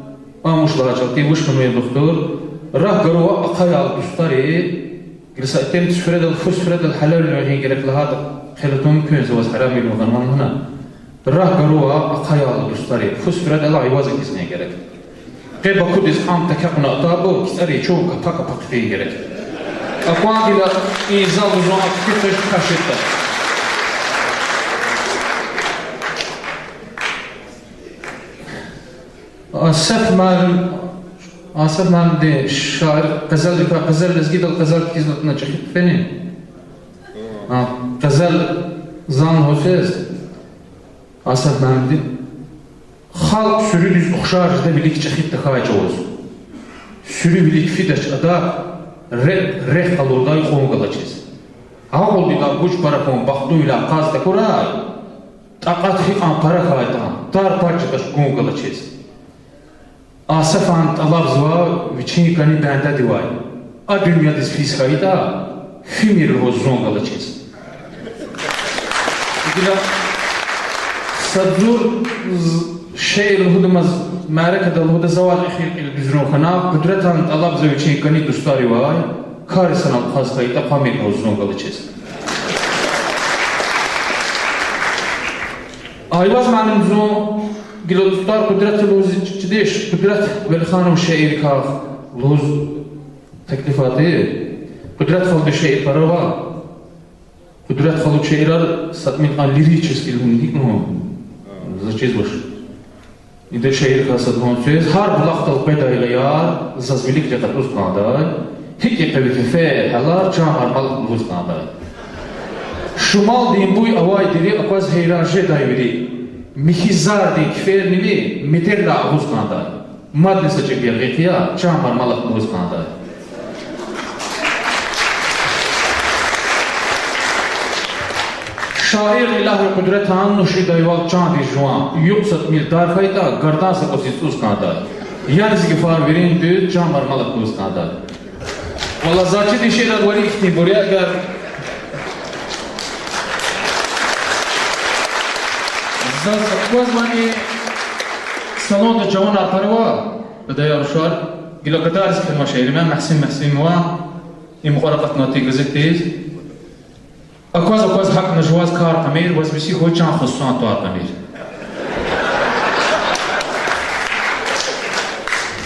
амуш лагьай чӀал тир, вуч хьанва, я духтур, рагъ гарувай ахъаяйла дустари, гила са итим суфрадал, фу суфрадал гьалалвилин гъин герек лагьайтӀа, хъел атун мумкин я, за ваз гьарамвилин гъанван лагьана. Рагъ гарувай ахъаяйла дустари, фу суфрадал Айваз хьиз гъин герек. Къе Бакудиз кьам текекьуна атайбур, кицӀери чун капа-капа хъфин герек. Акван гила и зал гузва, а куьтягь къвеж каширтӀа. Асеф муаллим, Асеф муаллимди шаир, къазалрикай, къазал, лезгидал къазал кхьизватӀани чӀехи хъфени? А, къазал зан гьуьзуьз, Асеф муаллимди. Халкь суьруьдиз ухшар жеда вилик чӀехид тахьай чӀавуз. Суьруь вилик фидач адак, рехъ, рехъ къалурдай кьун галачиз. Акьулдилай гуж пара хьун бахтунилай кьаз такурай, такьат гьикьван пара хьайитӀа, тар-пар жедач гун галачиз. Асефан тӀалабзава вичин кӀани бендедивай, а дуьньядиз физ хьайитӀа, фимир лугьуз зун галачиз. Гила са зур з-, шиир лугьудамаз, мярекатда лугьуда, завай эхир кьил дуьзрун хьана, Къудратан тӀалабзава вичин кӀани дустаривай, кар санал кьаз хьайитӀа, къамир лугьуз зун галачиз. Айваз муаллим, зун гила дустар Къудрат лугьуз чидиш, Къудрат Велиханов шииррикай лугьуз теклиф авайди. Къудрат халудин шиир пара ава. Къудрат халудин шиирар са тӀимил кьван лирический лугьун гьикӀ лугьун, заз чизвач. Ида шииррикай сад лугьун квез: гьар булахдал къведайла яр, заз виликди кьатӀуз кӀандай. ГьикӀ я къе ви кефер, гьалар чан мармалахъ лугьуз кӀандай. Шумалдин буй авайди вири акваз гьейран жедай вири, михьи зардин кеферни ви метӀерилай агъуз кӀандай. Мадни са чӀеб яргъи хъия, чан мармалахъ лугьуз кӀандай. Шаир илагьи Къудратан нуш ийидайвал чандин жуван юкь са тӀимил дар хьайитӀа, гардан са кӀусиз цӀуз кӀандай. Яни зи гафар вирин дуьз, чан мармалахъ лугьуз кӀандай. Валлагь, заз чидай шиирар вири ихьтинбур я, эгер заз аквазвани, салонда жаванар пара ава, гадаяр-рушар, гила гадайриз кхьенвай шиир я, Мегьсим Мегьсимова, им кьвар акъатнавайди газетдиз. Акваз-акваз гьакӀ на жуваз кар кьамир, ваз веси хьуй чан хуьсусан тӀвар кьамир.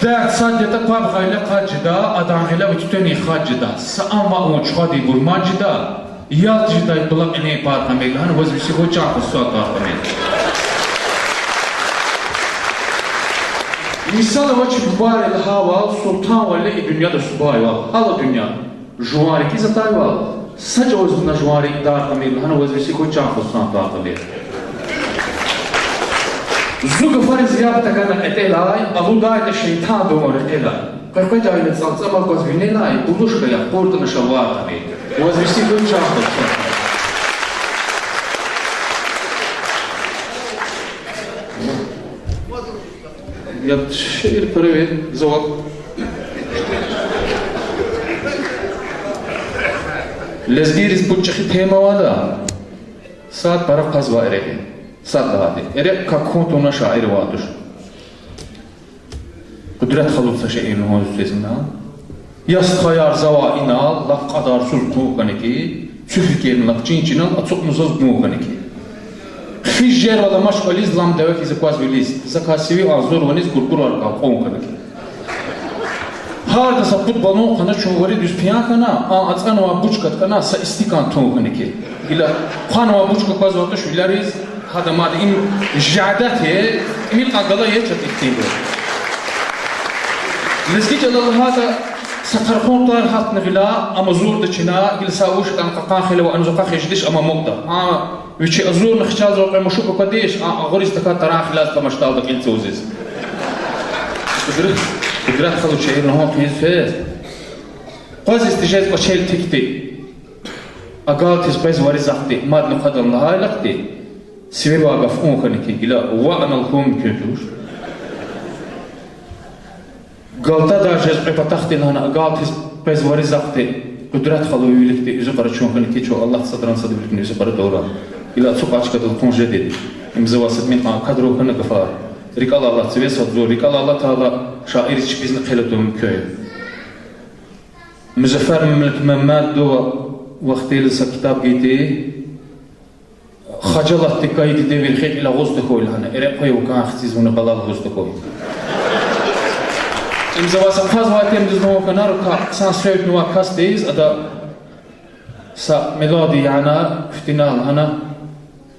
Дерт сад ятӀа кваб гъайле къад жеда, адан гъиле ви туьтуьнин хад жеда, са ам ваъ вун чухвадинбур мад жеда, ялт жедай булахъ инин пар кьамир, лагьана ваз веси хьуй чан хуьсусан тӀвар кьамир. Мисал авач бубайри лагьайвал, султанвал я и дуьньяда субайвал, гьала дуьнья. Жуван рикӀиз атайвал, са чӀавуз на жуван рикӀ дар кьамир, лагьана ваз веси хьуй чан хуьсусан тӀвар кьамир. Зу гафариз яб тагана кьетӀелай, алудайтӀа шейтанди вун рекьелай. Къекъведайла цӀалцӀамал гваз винелай, булушка яхъ кьуртӀа на шалвар кьамир. Ваз веси хьуй чан хуьсусан тӀвар кьамир. Я шиир пара ви завал. Лезгийриз пуд чӀехи тема авайда, сад пара кьазвай эрекь я. Сад лагьайди. Эрекь как хьун тавуна шаир авай туш. Къудрат халу са шиир лугьуз цвезна. Я стхаяр, завай инал лап кьадарсуз хъун хьана ки, цуьк фикирна лап чин-чинал ацукьна заз гун хьана ки. Хъфиз жервал амач кӀвализ, лам деве хьиз акваз вилиз, закай сиви агъзурваниз куркурар кӀан кьун хьана ки. Гьарда са пуд баллон хъана чун вари дуьз пиян хьана, а ацӀанвай бучка ткӀана са истикан тун хьана ки. Гила хъванвай бучка аквазвай туш вилериз, гьада мад им жадат я, им икьван гала я чаз ихьтинбур. Лезги чӀалал лагьайтӀа, са тархун тӀвар гьатна гъиле, ам азурда чна, гила са вуч ятӀани кьакьан хиле ва ануз акьахиз жедиш ам амукьда. А вичи азурна хчазва кьве мушук аквадиш, а агъуриз тахьайтӀа таран хилаз тамашдалда кьил цавуз. Къудрат, Къудрат халу шиир лугьун хъийиз физ. Къвазиз тежез кӀвачел тикди, агалтиз къвез вари захъди, мадни хъвадан лагьайла хьтин, сивевай гаф ун хьана ки, гила ваъ анал хьун мумкин туш. Галтадай жез кьве патахъди лагьана, агалтиз къвез вари захъди, Къудрат халу виликди уьзуькъара чун хьана ки, чун Аллагьди садрани сад виликни уьзуькъара тавурай. Гила ацукьай чкадал кьун жеди. Им завай са тӀимил кьван кадр хьана гафар. РикӀелай алатзава сад зур, рикӀелай алатайла шаирри чпизни хъел атун мумкин я. Музаффар Мамликмамадова вахтунда са ктаб гайиди, хажалатдикай диде вил хикьил агъуз тахьуй лагьана, эрекь къведай вукӀан хциз вуна бала лугьуз тахьуй. Им завай са кьазвай темадиз лугьун хьана, руква хъсан светнавай касдиз, ада са мелодия яна, фитина лагьана,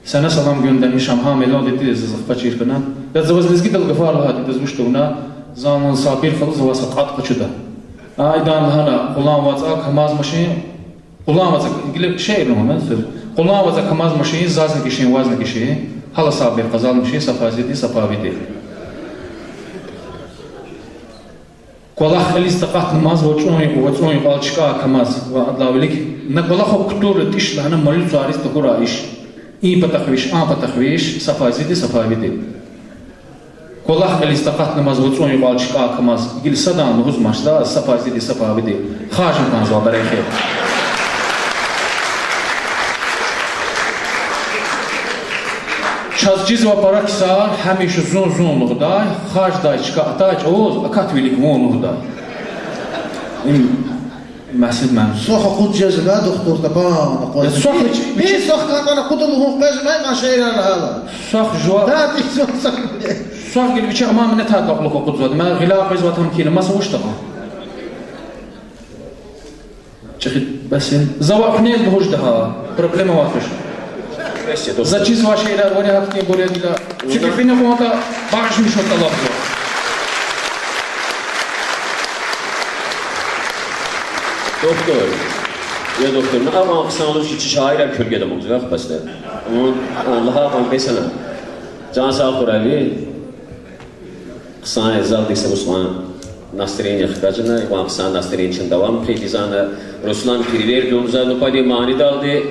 сана салам гуьндамишам гьа мелодиядиз, заз ахпа чир хьана. Яд заваз лезгидал гафар лагьайди, адаз вуч тавуна, за лагьана, Сабир халу, завай са кьатӀ къачуда. А идан лагьана, къулан вацӀа КамАЗ машин, къулан вацӀа, гила шиир лугьун, сёз. Къулан вацӀа КамАЗ машин, зазни гишин, вазни гишин, гьала Сабир къазалмишин, са фазиди, са павиди. КӀвалах кьилиз такьатнамаз вацӀун, вацӀун юкьвал чкӀай КамАЗ ва адалай вилик, на кӀвалахал кутур тӀиш лагьана малуцариз тахьурай иш. И патахъ виш, а патахъ виш, са фазиди, са павиди. КӀвалах кьилиз такьатнамаз вацӀун юкьвал чкӀай КамАЗ, гила садан лугьузмач заз, са фазиди, са павиди. Харжна кӀанзава, барекат. Чаз чизва пара ксар, гьамиша зун-зун лугьудай, харждай чка атай чӀавуз акат вилик вун лугьудай. Им мягьсуз ман. Свах акъудиз жезва, духтур, табана акъудиз. Свах вич, вич- Свах кӀантӀана акъуда лугьун къвезва, ман шиирар лагьайла. Свах жува- Свах гила вичи амай минетар кьакьлух акъудзавайди. Ман гъиляй къвезвай там хьайила, маса вуч тахъан. ЧӀехи бес я. Завай куьнез лугьуз жеда гьа. Проблема авач. Заз чизвай шиирар вари гьахьтинбур я гила. Чуьки фина кӀватӀа багъишмишун тӀалабзава. Духтур. Я духтур, ну, амма хъсан лугьуз чи шаирар куьлгеда мугзах басда. Ам, а, лагьай кьван бес ана. Жан сагъ хьурай ви. Хъсан я, залдиз са мус кьван настроение хкажна, кьван хъсан настроение чун давам хъийиз хьана. Руслан Пирвердиевни за нубатдин манидалди,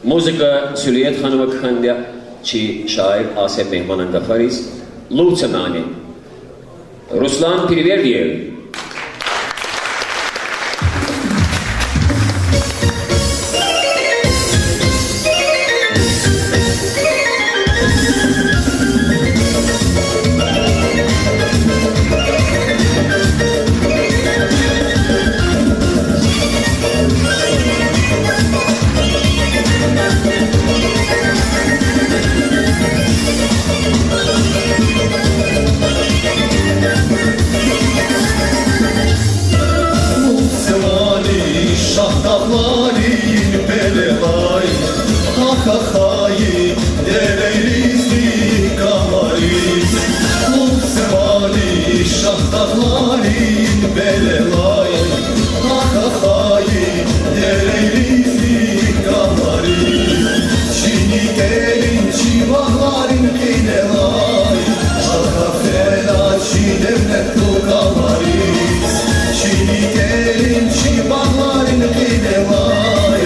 музыка Сулият ханума кхьенвайди я, чи шаир Асеф Мегьманан гафариз, Лув це мани. Руслан Пирвердиев. Лув це мани шагьдагъларин пелелай, акахьайи дерейризни кӀамариз. Лув це мани шагьдагъларин пелелай, акахьайи дерейризни кӀамариз. Чи никӀерин, чи багъларин кьилелай, акафена чи девлетлу кӀамариз. Чи никӀерин, чи багъларин кьилелай,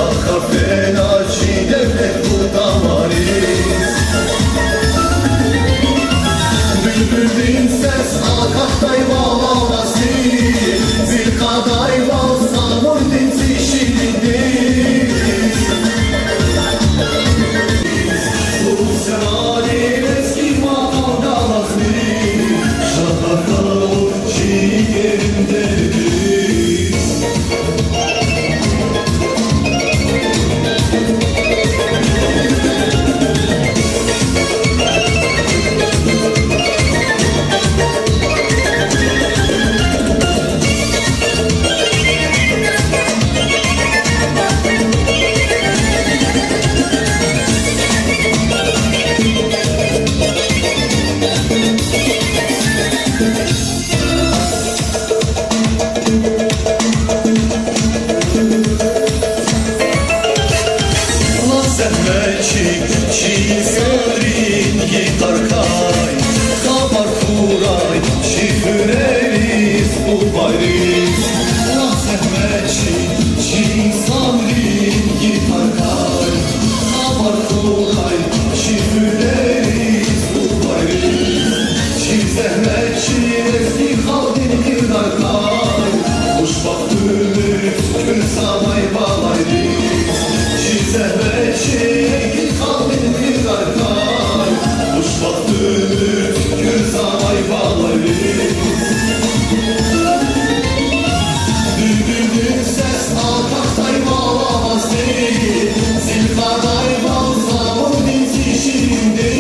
акафена чи девлетлу кӀамариз. Булбулди Лагь, зегьметчи, чи инсанрин йикъарикай хабар хьурай чи хуьрериз, убайриз. Лагь, зегьметчи, чи инсанрин йикъарикай хабар хьурай чи хуьрериз, убайриз. Чи зегьметчи лезги халкьдин кьилерикай хушбахт уьмуьр куьрсамай балайриз. Чи зегьметчи лезги халкьдин кьилерикай хушбахт уьмуьр куьрсамай балайриз. Буьлбуьлдин сес акахьдай валамазди, зил кьадай вал замурдин зи ширинди.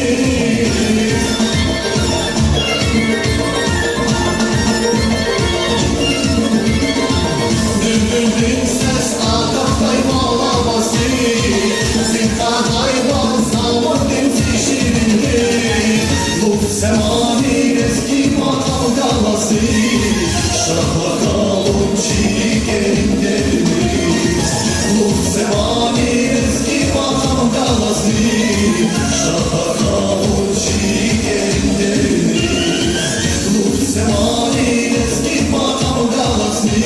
Буьлбуьлдин сес акахьдай валамазди, зил кьадай вал замурдин зи ширинди. Лугьуз мани лезги макьам галазни, Шагьар халун чи рикӀерин дериниз. Лугьуз мани лезги макьам галазни, Шагьар халун чи рикӀерин дериниз. Лугьуз мани лезги макьам галазни,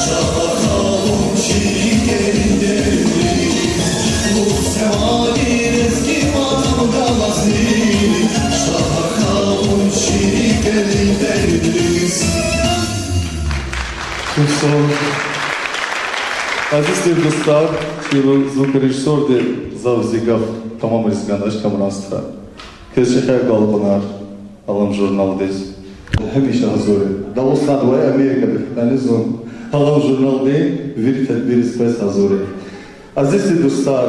Шагьар халун чи рикӀерин дериниз. Лугьуз мани лезги макьам галазни, Шагьар халун чи рикӀерин дериниз. Чухсагъул. Азиз тир дустар, чиру звукорежиссёрди зав зи гаф тамамариз кӀандач, Камран стха. Квез чӀехи агалкьунар Алам журналдиз. Гьамиша гьазур я. Дагъустандивай Америкада хьайитӀани зун Алам журналдин вири тедбирриз къвез гьазур я. Азиз тир дустар,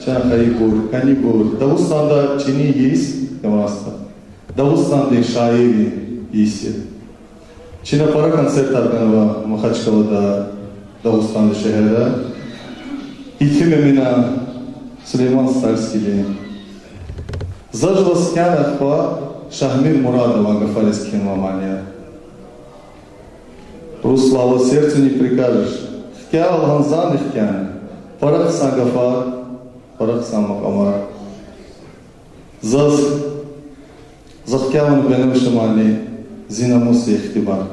чан хайибур, кӀанибур, Дагъустанда чӀини йис, Камран стха, Дагъустандин шаиррин йис я. Чна пара концертар ганва Махачкъалада, Дагъустандин шегьерра. Итим Эминан, Сулейман Стальскийдин. За жуваз кхьена хва Шагьмир Мурадован гафариз кхьенвай мани я. Руслан, сердцу не прикажешь. Хкягъ лагьана зани хкяна. Пара хъсан гафар, пара хъсан макьамар. Заз, за хкягъна беневша мани, Зи намус я ихтибар.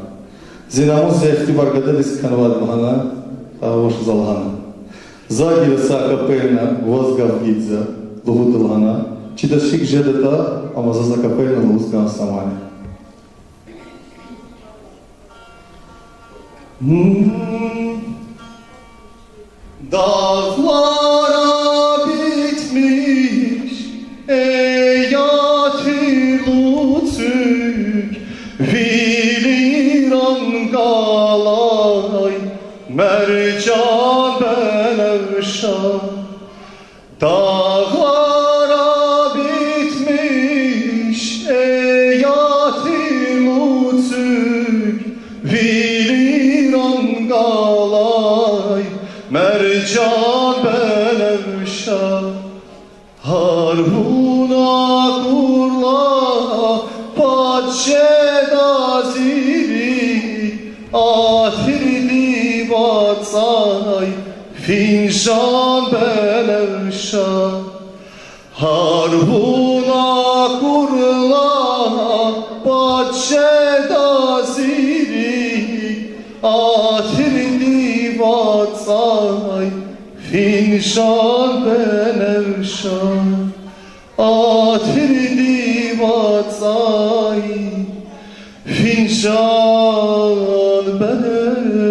Зи намус я ихтибар гададиз хьанвайди лагьана, авач за лагьана. За гила са акапельно ваз гаф гайиди я лугьуди лагьана. Чидаз гьикӀ жедатӀа, амма заз акапельно лугьуз кӀан са мани. Dağlara bitmiş ey yatir luçük, viliran galay mercan benevşan. Dağlara bitmiş ey yatir luçük, viliran galay mercan benevşan. Har vuna kurla paçeda ziri, atirdi vatsay finjan benevşan. Har vuna kurla paçeda ziri, atirdi vatsay finjan benevşan. Atirdi vatsay finjan benevşan.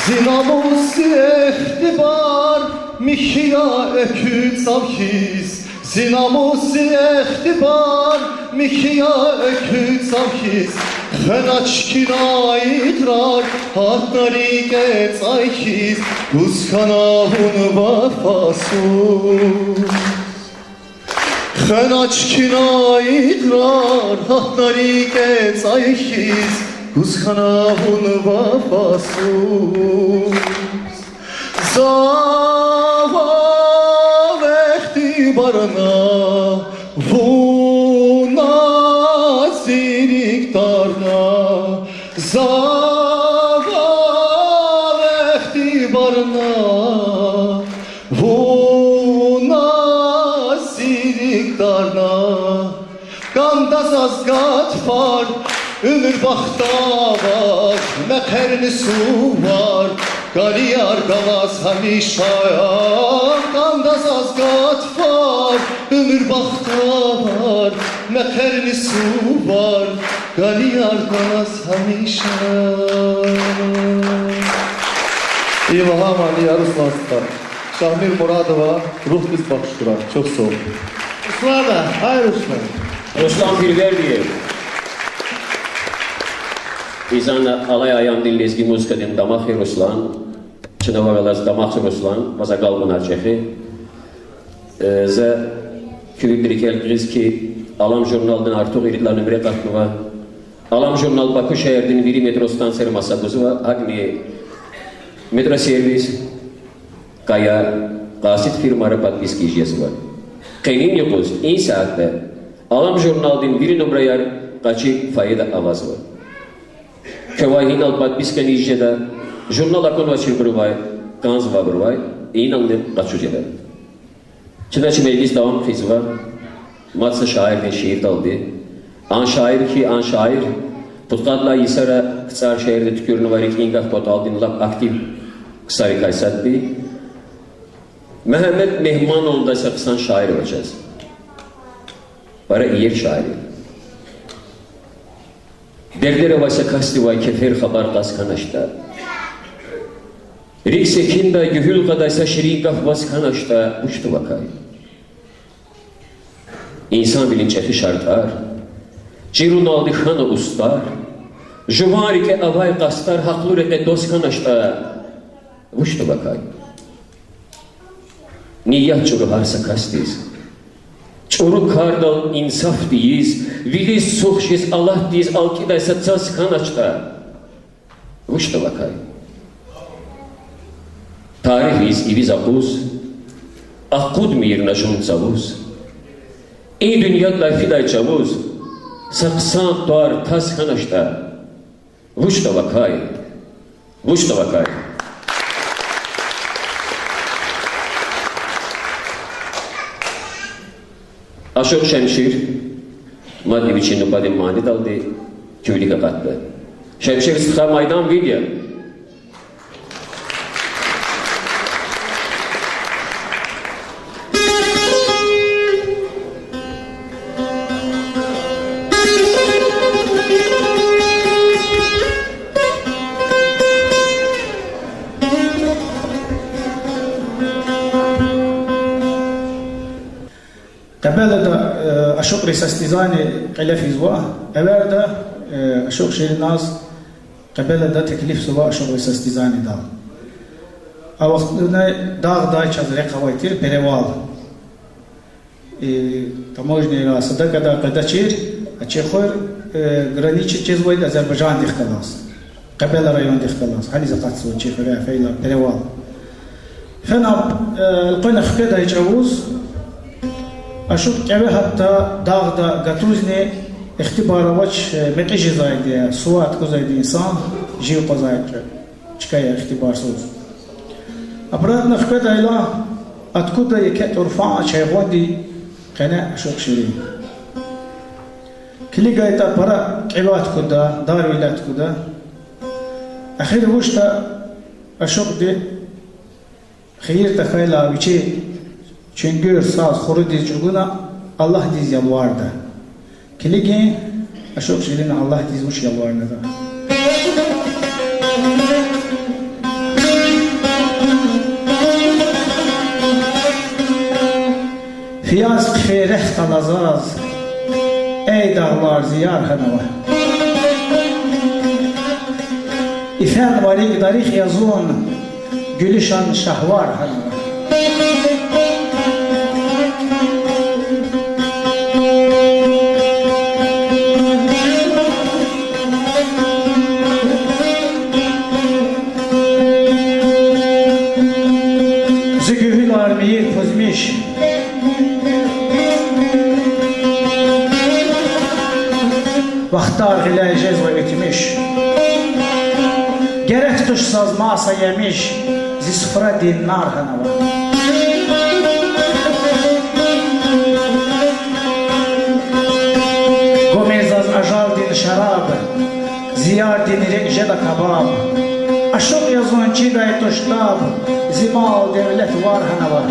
Зи намус, зи ихтибар, михьи я экуь цав хьиз, Зи намус, зи ихтибар михьи я экуь цав хьиз, хвена чкина играр гьатна рикӀе цӀай хьиз, куз хьана вун вафасуз. Хвена чкина играр гьатна рикӀе цӀай хьиз, куз хьана вун вафасуз. За вал ихтибарна, вуна зи рикӀ тарна, за вал ихтибарна, вуна зи рикӀ тарна. КӀанда заз гатфар, уьмуьр бахтавар, мехъерни сувар, кӀанияр галаз гьамиша. КӀанда заз гатфар, уьмуьр бахтавар, мехъерни сувар, кӀанияр галаз гьамиша. И лагьай мани я Руслан стха. Шагьмир Мурадова, руьгьдиз бахш хьурай. Чухсагъул. Руслана, гьай Руслан. Руслан Пирвердиев. Изана алай аямдин лезги музыкадин дамах я Руслан. Чна вавай галаз дамах Руслан, ваз агалкьунар чӀехи. Э, за куь виликди рикӀел гъиз хьи, Алам журналдин артух ирид лагьай нумра акъатнава. Алам журнал Баку шегьердин вири метро станцийра маса гузва, гьакӀни Метросервис, Кая, Къасид фирмайра подписка ийиз жезва. Къенин юкъуз и сятда Алам журналдин вири нумраяр къачу фойеда авазва. Квевай инал подпискани ийиз жеда, журнал акунвачирбурувай, кӀанзавайбурувай, инални къачуз жеда. Чна чи межлис давам хъийизва мад са шаирдин шиирдалди. А шаир хьи, а шаир пудкъад лагьай йисара КцӀар шегьерда туькӀуьрнавай РикӀин гаф кӀватӀалдин лап актив ксарикай сад я. Мегьамед Мегьмановадай са хъсан шиир ава чаз. Пара иер шиир я. Дердер авай са касдивай кефер хабар кьаз хьаначтӀа, рикӀ секиндай, гуьгьуьл кьадай са ширин гаф ваз хьаначтӀа, вучда вакай? Инсанвилин чӀехи шартӀар чируналди хьана устӀар, жуван рикӀе авай къастар гьахълу рекье даз хьаначтӀа, вучда вакай? Ният чӀуру гьар са касдиз, чӀуру кардал инсаф тийиз, вилиз сух жез алатдиз алкӀидай са цаз хьаначтӀа, вучда вакай? Тарифиз ивиз акъуз, акъудмир на жув цавуз, и дуьньядилай фидай чӀавуз са хъсан тӀвар таз хьаначтӀа, вучда вакай? Вучда вакай? Ашукь Шемшир мадни вичин нубатдин манидалди куь вилик акъатда. Шемшир стха, майдан вид я. Къебелада, э, ашукьрин состязание кьиле физва. Эверда, э, Ашукь Шириназ Къебелада теклифзава ашукьрин состязаниедал. А вахтунда дагъдай чаз рехъ авай тир перевал. Э, таможняра садакьадай къведачир, а чи хуьр, э, граничить жезвайди Азербайжандихъ галаз, Къебела райондихъ галаз, гьаниз акъатзава чи хуьряй фейила перевал. Фена, э, элкъвена хкведай чӀавуз, ашукь кӀеве гьатда дагъда гатузни, ихтибар авач, э, мекьи жезайди, сувар аткузайди инсан, жив къвазвай чка я ихтибарсуз. Обратно хкведайла, аткуда еке тӀурфан чайгъунди къене Ашукь Ширин. КилигайтӀа пара кӀеве аткуда, дарвиле аткуда. Эхир вучда ашукьди хийир тахьайла вичи чуьнгуьр саз хурудиз чӀугуна Аллагьдиз ялварда. Килигин, Ашукь Ширина Аллагьдиз вуч ялварнатӀа. Пияз хъфин рехъ къала заз, эй дагълар, зи яр хьанава. Ифен варик дарих я зун, гуьлуьшан шагьвар хьанава. Зи гуьгьуьлар мийир пузмиш, вахтар гъиляй жезва уьтмиш. Герек туш заз маса емиш, зи суфрадин нар хьанава. Гумир заз ажалдин шараб, зи ярдин рикӀ жеда кабаб. Ашукь я зун, чидай туш таб, зи мал-девлет вар хьанава.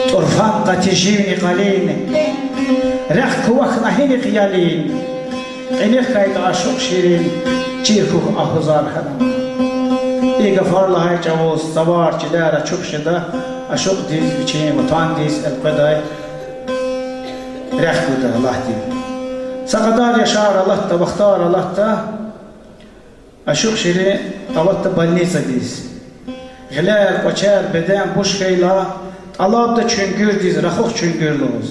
ТӀурфан къати живни къалин, рехъ квахьна гьинихъ ялин, кьиникь хьайтӀа ашукь ширин, чир хьухь агьузар хьанава. И гафар лагьай чӀавуз цавар чилер ачух жеда, ашукьдиз вичин ватандиз элкъведай рехъ гуда Аллагьди. Са кьадар яшар алатда, вахтар алатда, ашукь ширин аватда больницадиз. Гъилер, кӀвачер, беден буш хьайила, тӀалабда чуьнгуьрдиз, рахух чуьнгуьр лугьуз.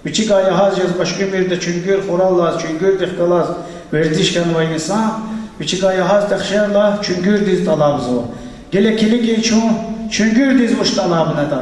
Вичивай ягъиз жезвач уьмуьрда чуьнгуьр хураллаз, чуьнгуьрдихъ галаз вердиш хьанвай инсан, вичивай ягъиз тахшерла чуьнгуьрдиз тӀалабзава. Гила килигин чун чуьнгуьрдиз вуч тӀалабнатӀа.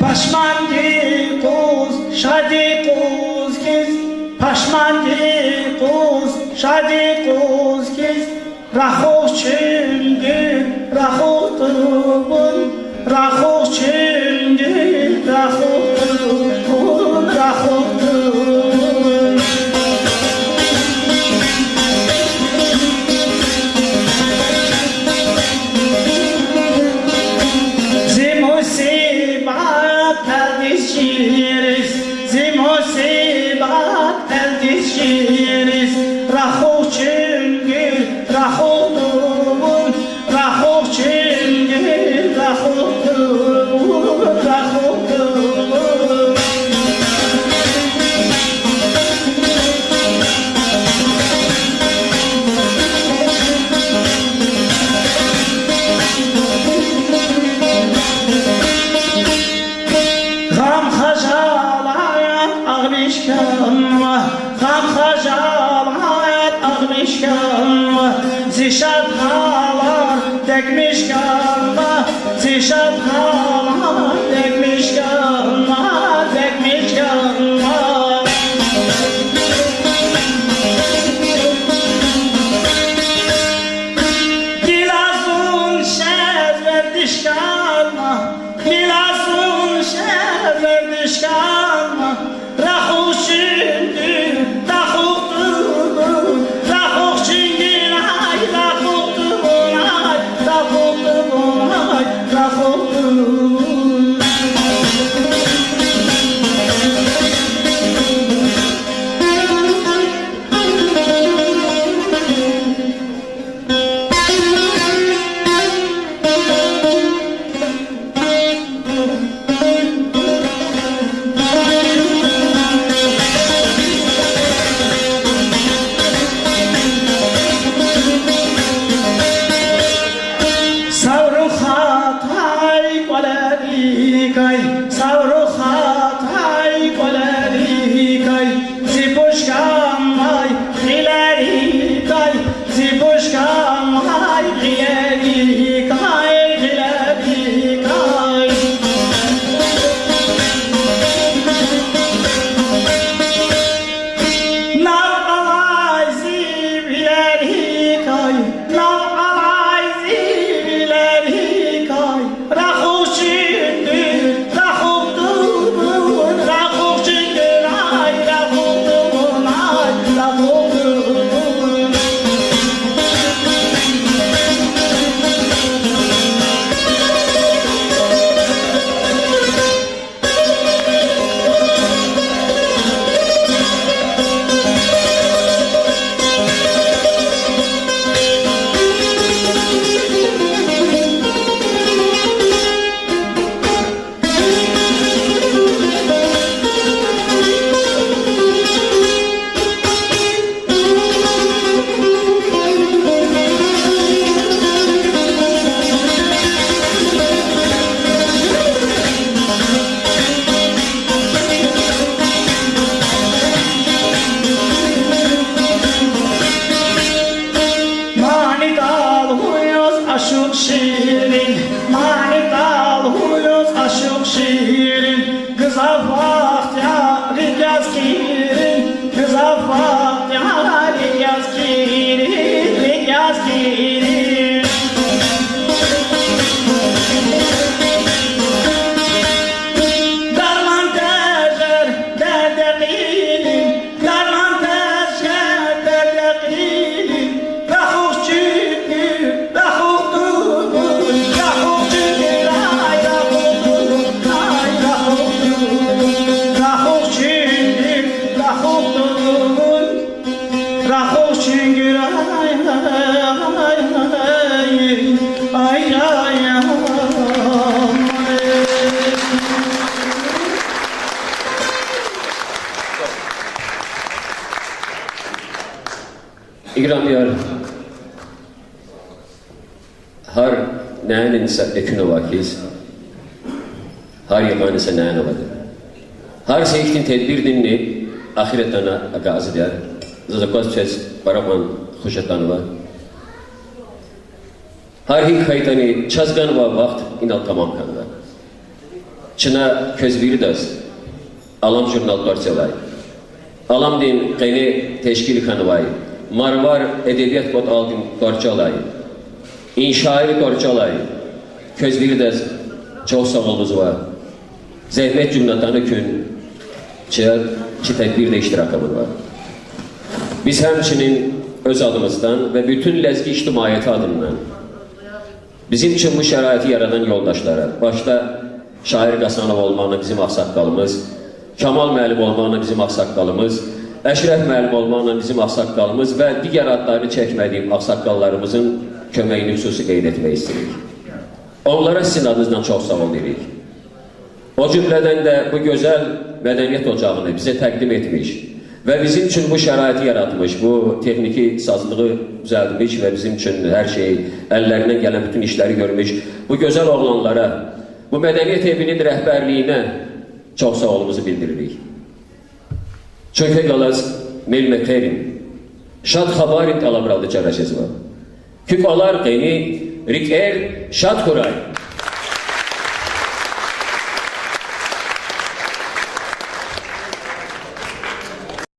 Пашманди къуз, шади къуз хьиз, пашманди къуз, шади къуз хьиз, рахух чуьнгуьр, рахух тӀубун, рахух чуьнгуьр, рахух тӀубун, рахух тӀубун. Зи мусибат кьилдиз чириз, зи мусибат кьилдиз чириз, рахух чуьнгуьр, рахух тӀубун, рахух чуьнгуьр, рахух тӀубун, рахух тӀубун. Гъам-хажалат агъмиш хьанва, гъам-хажалат агъмиш хьанва, зи шад гьалар текмиш хьанва, зи шад гьалар текмиш хьанва, текмиш хьанва. Гила зун шад вердиш хьанва, гила зун шад вердиш хьанва, рахух чуьнгуьр, рахух тӀубун, рахух чуьнгуьр, ай, рахух тӀубун, ай, рахух тӀубун, ай, рахух тӀубун. Ашукь Ширин, мани тӀал гьуьлуьз ашукь Ширин, гзаф вахт я рикӀ яз кирин, гзаф вахт я рикӀ яз кирин, рикӀ яз кирин. Дарман тежер дерде кьилин, дарман тежер дерде кьилин, рахух чуьнгуьр, рахух тугун, рахух чуьнгуьр, ай, рахух тугун, ай, рахух тугун, рахух чуьнгуьр, рахух тугун, рахух чуьнгуьр, ай, ай, ай, ай, ай, ай. Играмияр, гьар нянин са экуьн ава хьиз, гьар йикъанни са нян аватӀа. Гьар са ихьтин тедбирдинни ахиратдани агакьзавайди я. Заз акваз квез пара кьван хуш атанва. Гьар гьикӀ хьайитӀани чаз ганвай вахт инал тамам хьанва. Чна квез виридаз Алам журнал тӀварцӀелай, Аламдин къене тешкил хьанвай Марвар эдебият кӀватӀалдин тӀварцӀелай, и шаир тӀварцӀелай квез виридаз чухсагъул лугьузва. Зегьмет чӀугуна атана куьн чи, чи тедбирда иштирак авунва. Биз гьамчинин оьз адымыздан ва буьтуьн лезги ижтимаият адындан бизин чун бу шараити яратан ёлдашлара, башда шаир Гьасанов олмакьна бизин агъсакъалымыз, Камал муаллим олмакьна бизин агъсакъалымыз, Эшреф муаллим олмакьна бизин агъсакъалымыз ва дигер адларни чекмедим агъсакъалларымызын куьмекни хсуси къейд этмек ийизвайди. Онлара сизин адыныздан чухсагъул ийирик. О жуьмледен де бу гуьзел меденият ожагъыны бизе такьдим этмиш ва бизин учун бу шараити яратмиш, бу техники сазлыгъы дуьзелтмиш ва бизин учун гьар шей, эллеринден гелен буьтуьн ишлери гуьрмиш бу гуьзел огъланлара, бу меденият эвинин регьберлигине чухсагъулумузу билдиририк. Чун квехъ галаз мел-метерин, шад хабаррин тӀалабралди чара жезва. Куь кӀвалар къени, рикӀер шад хьурай.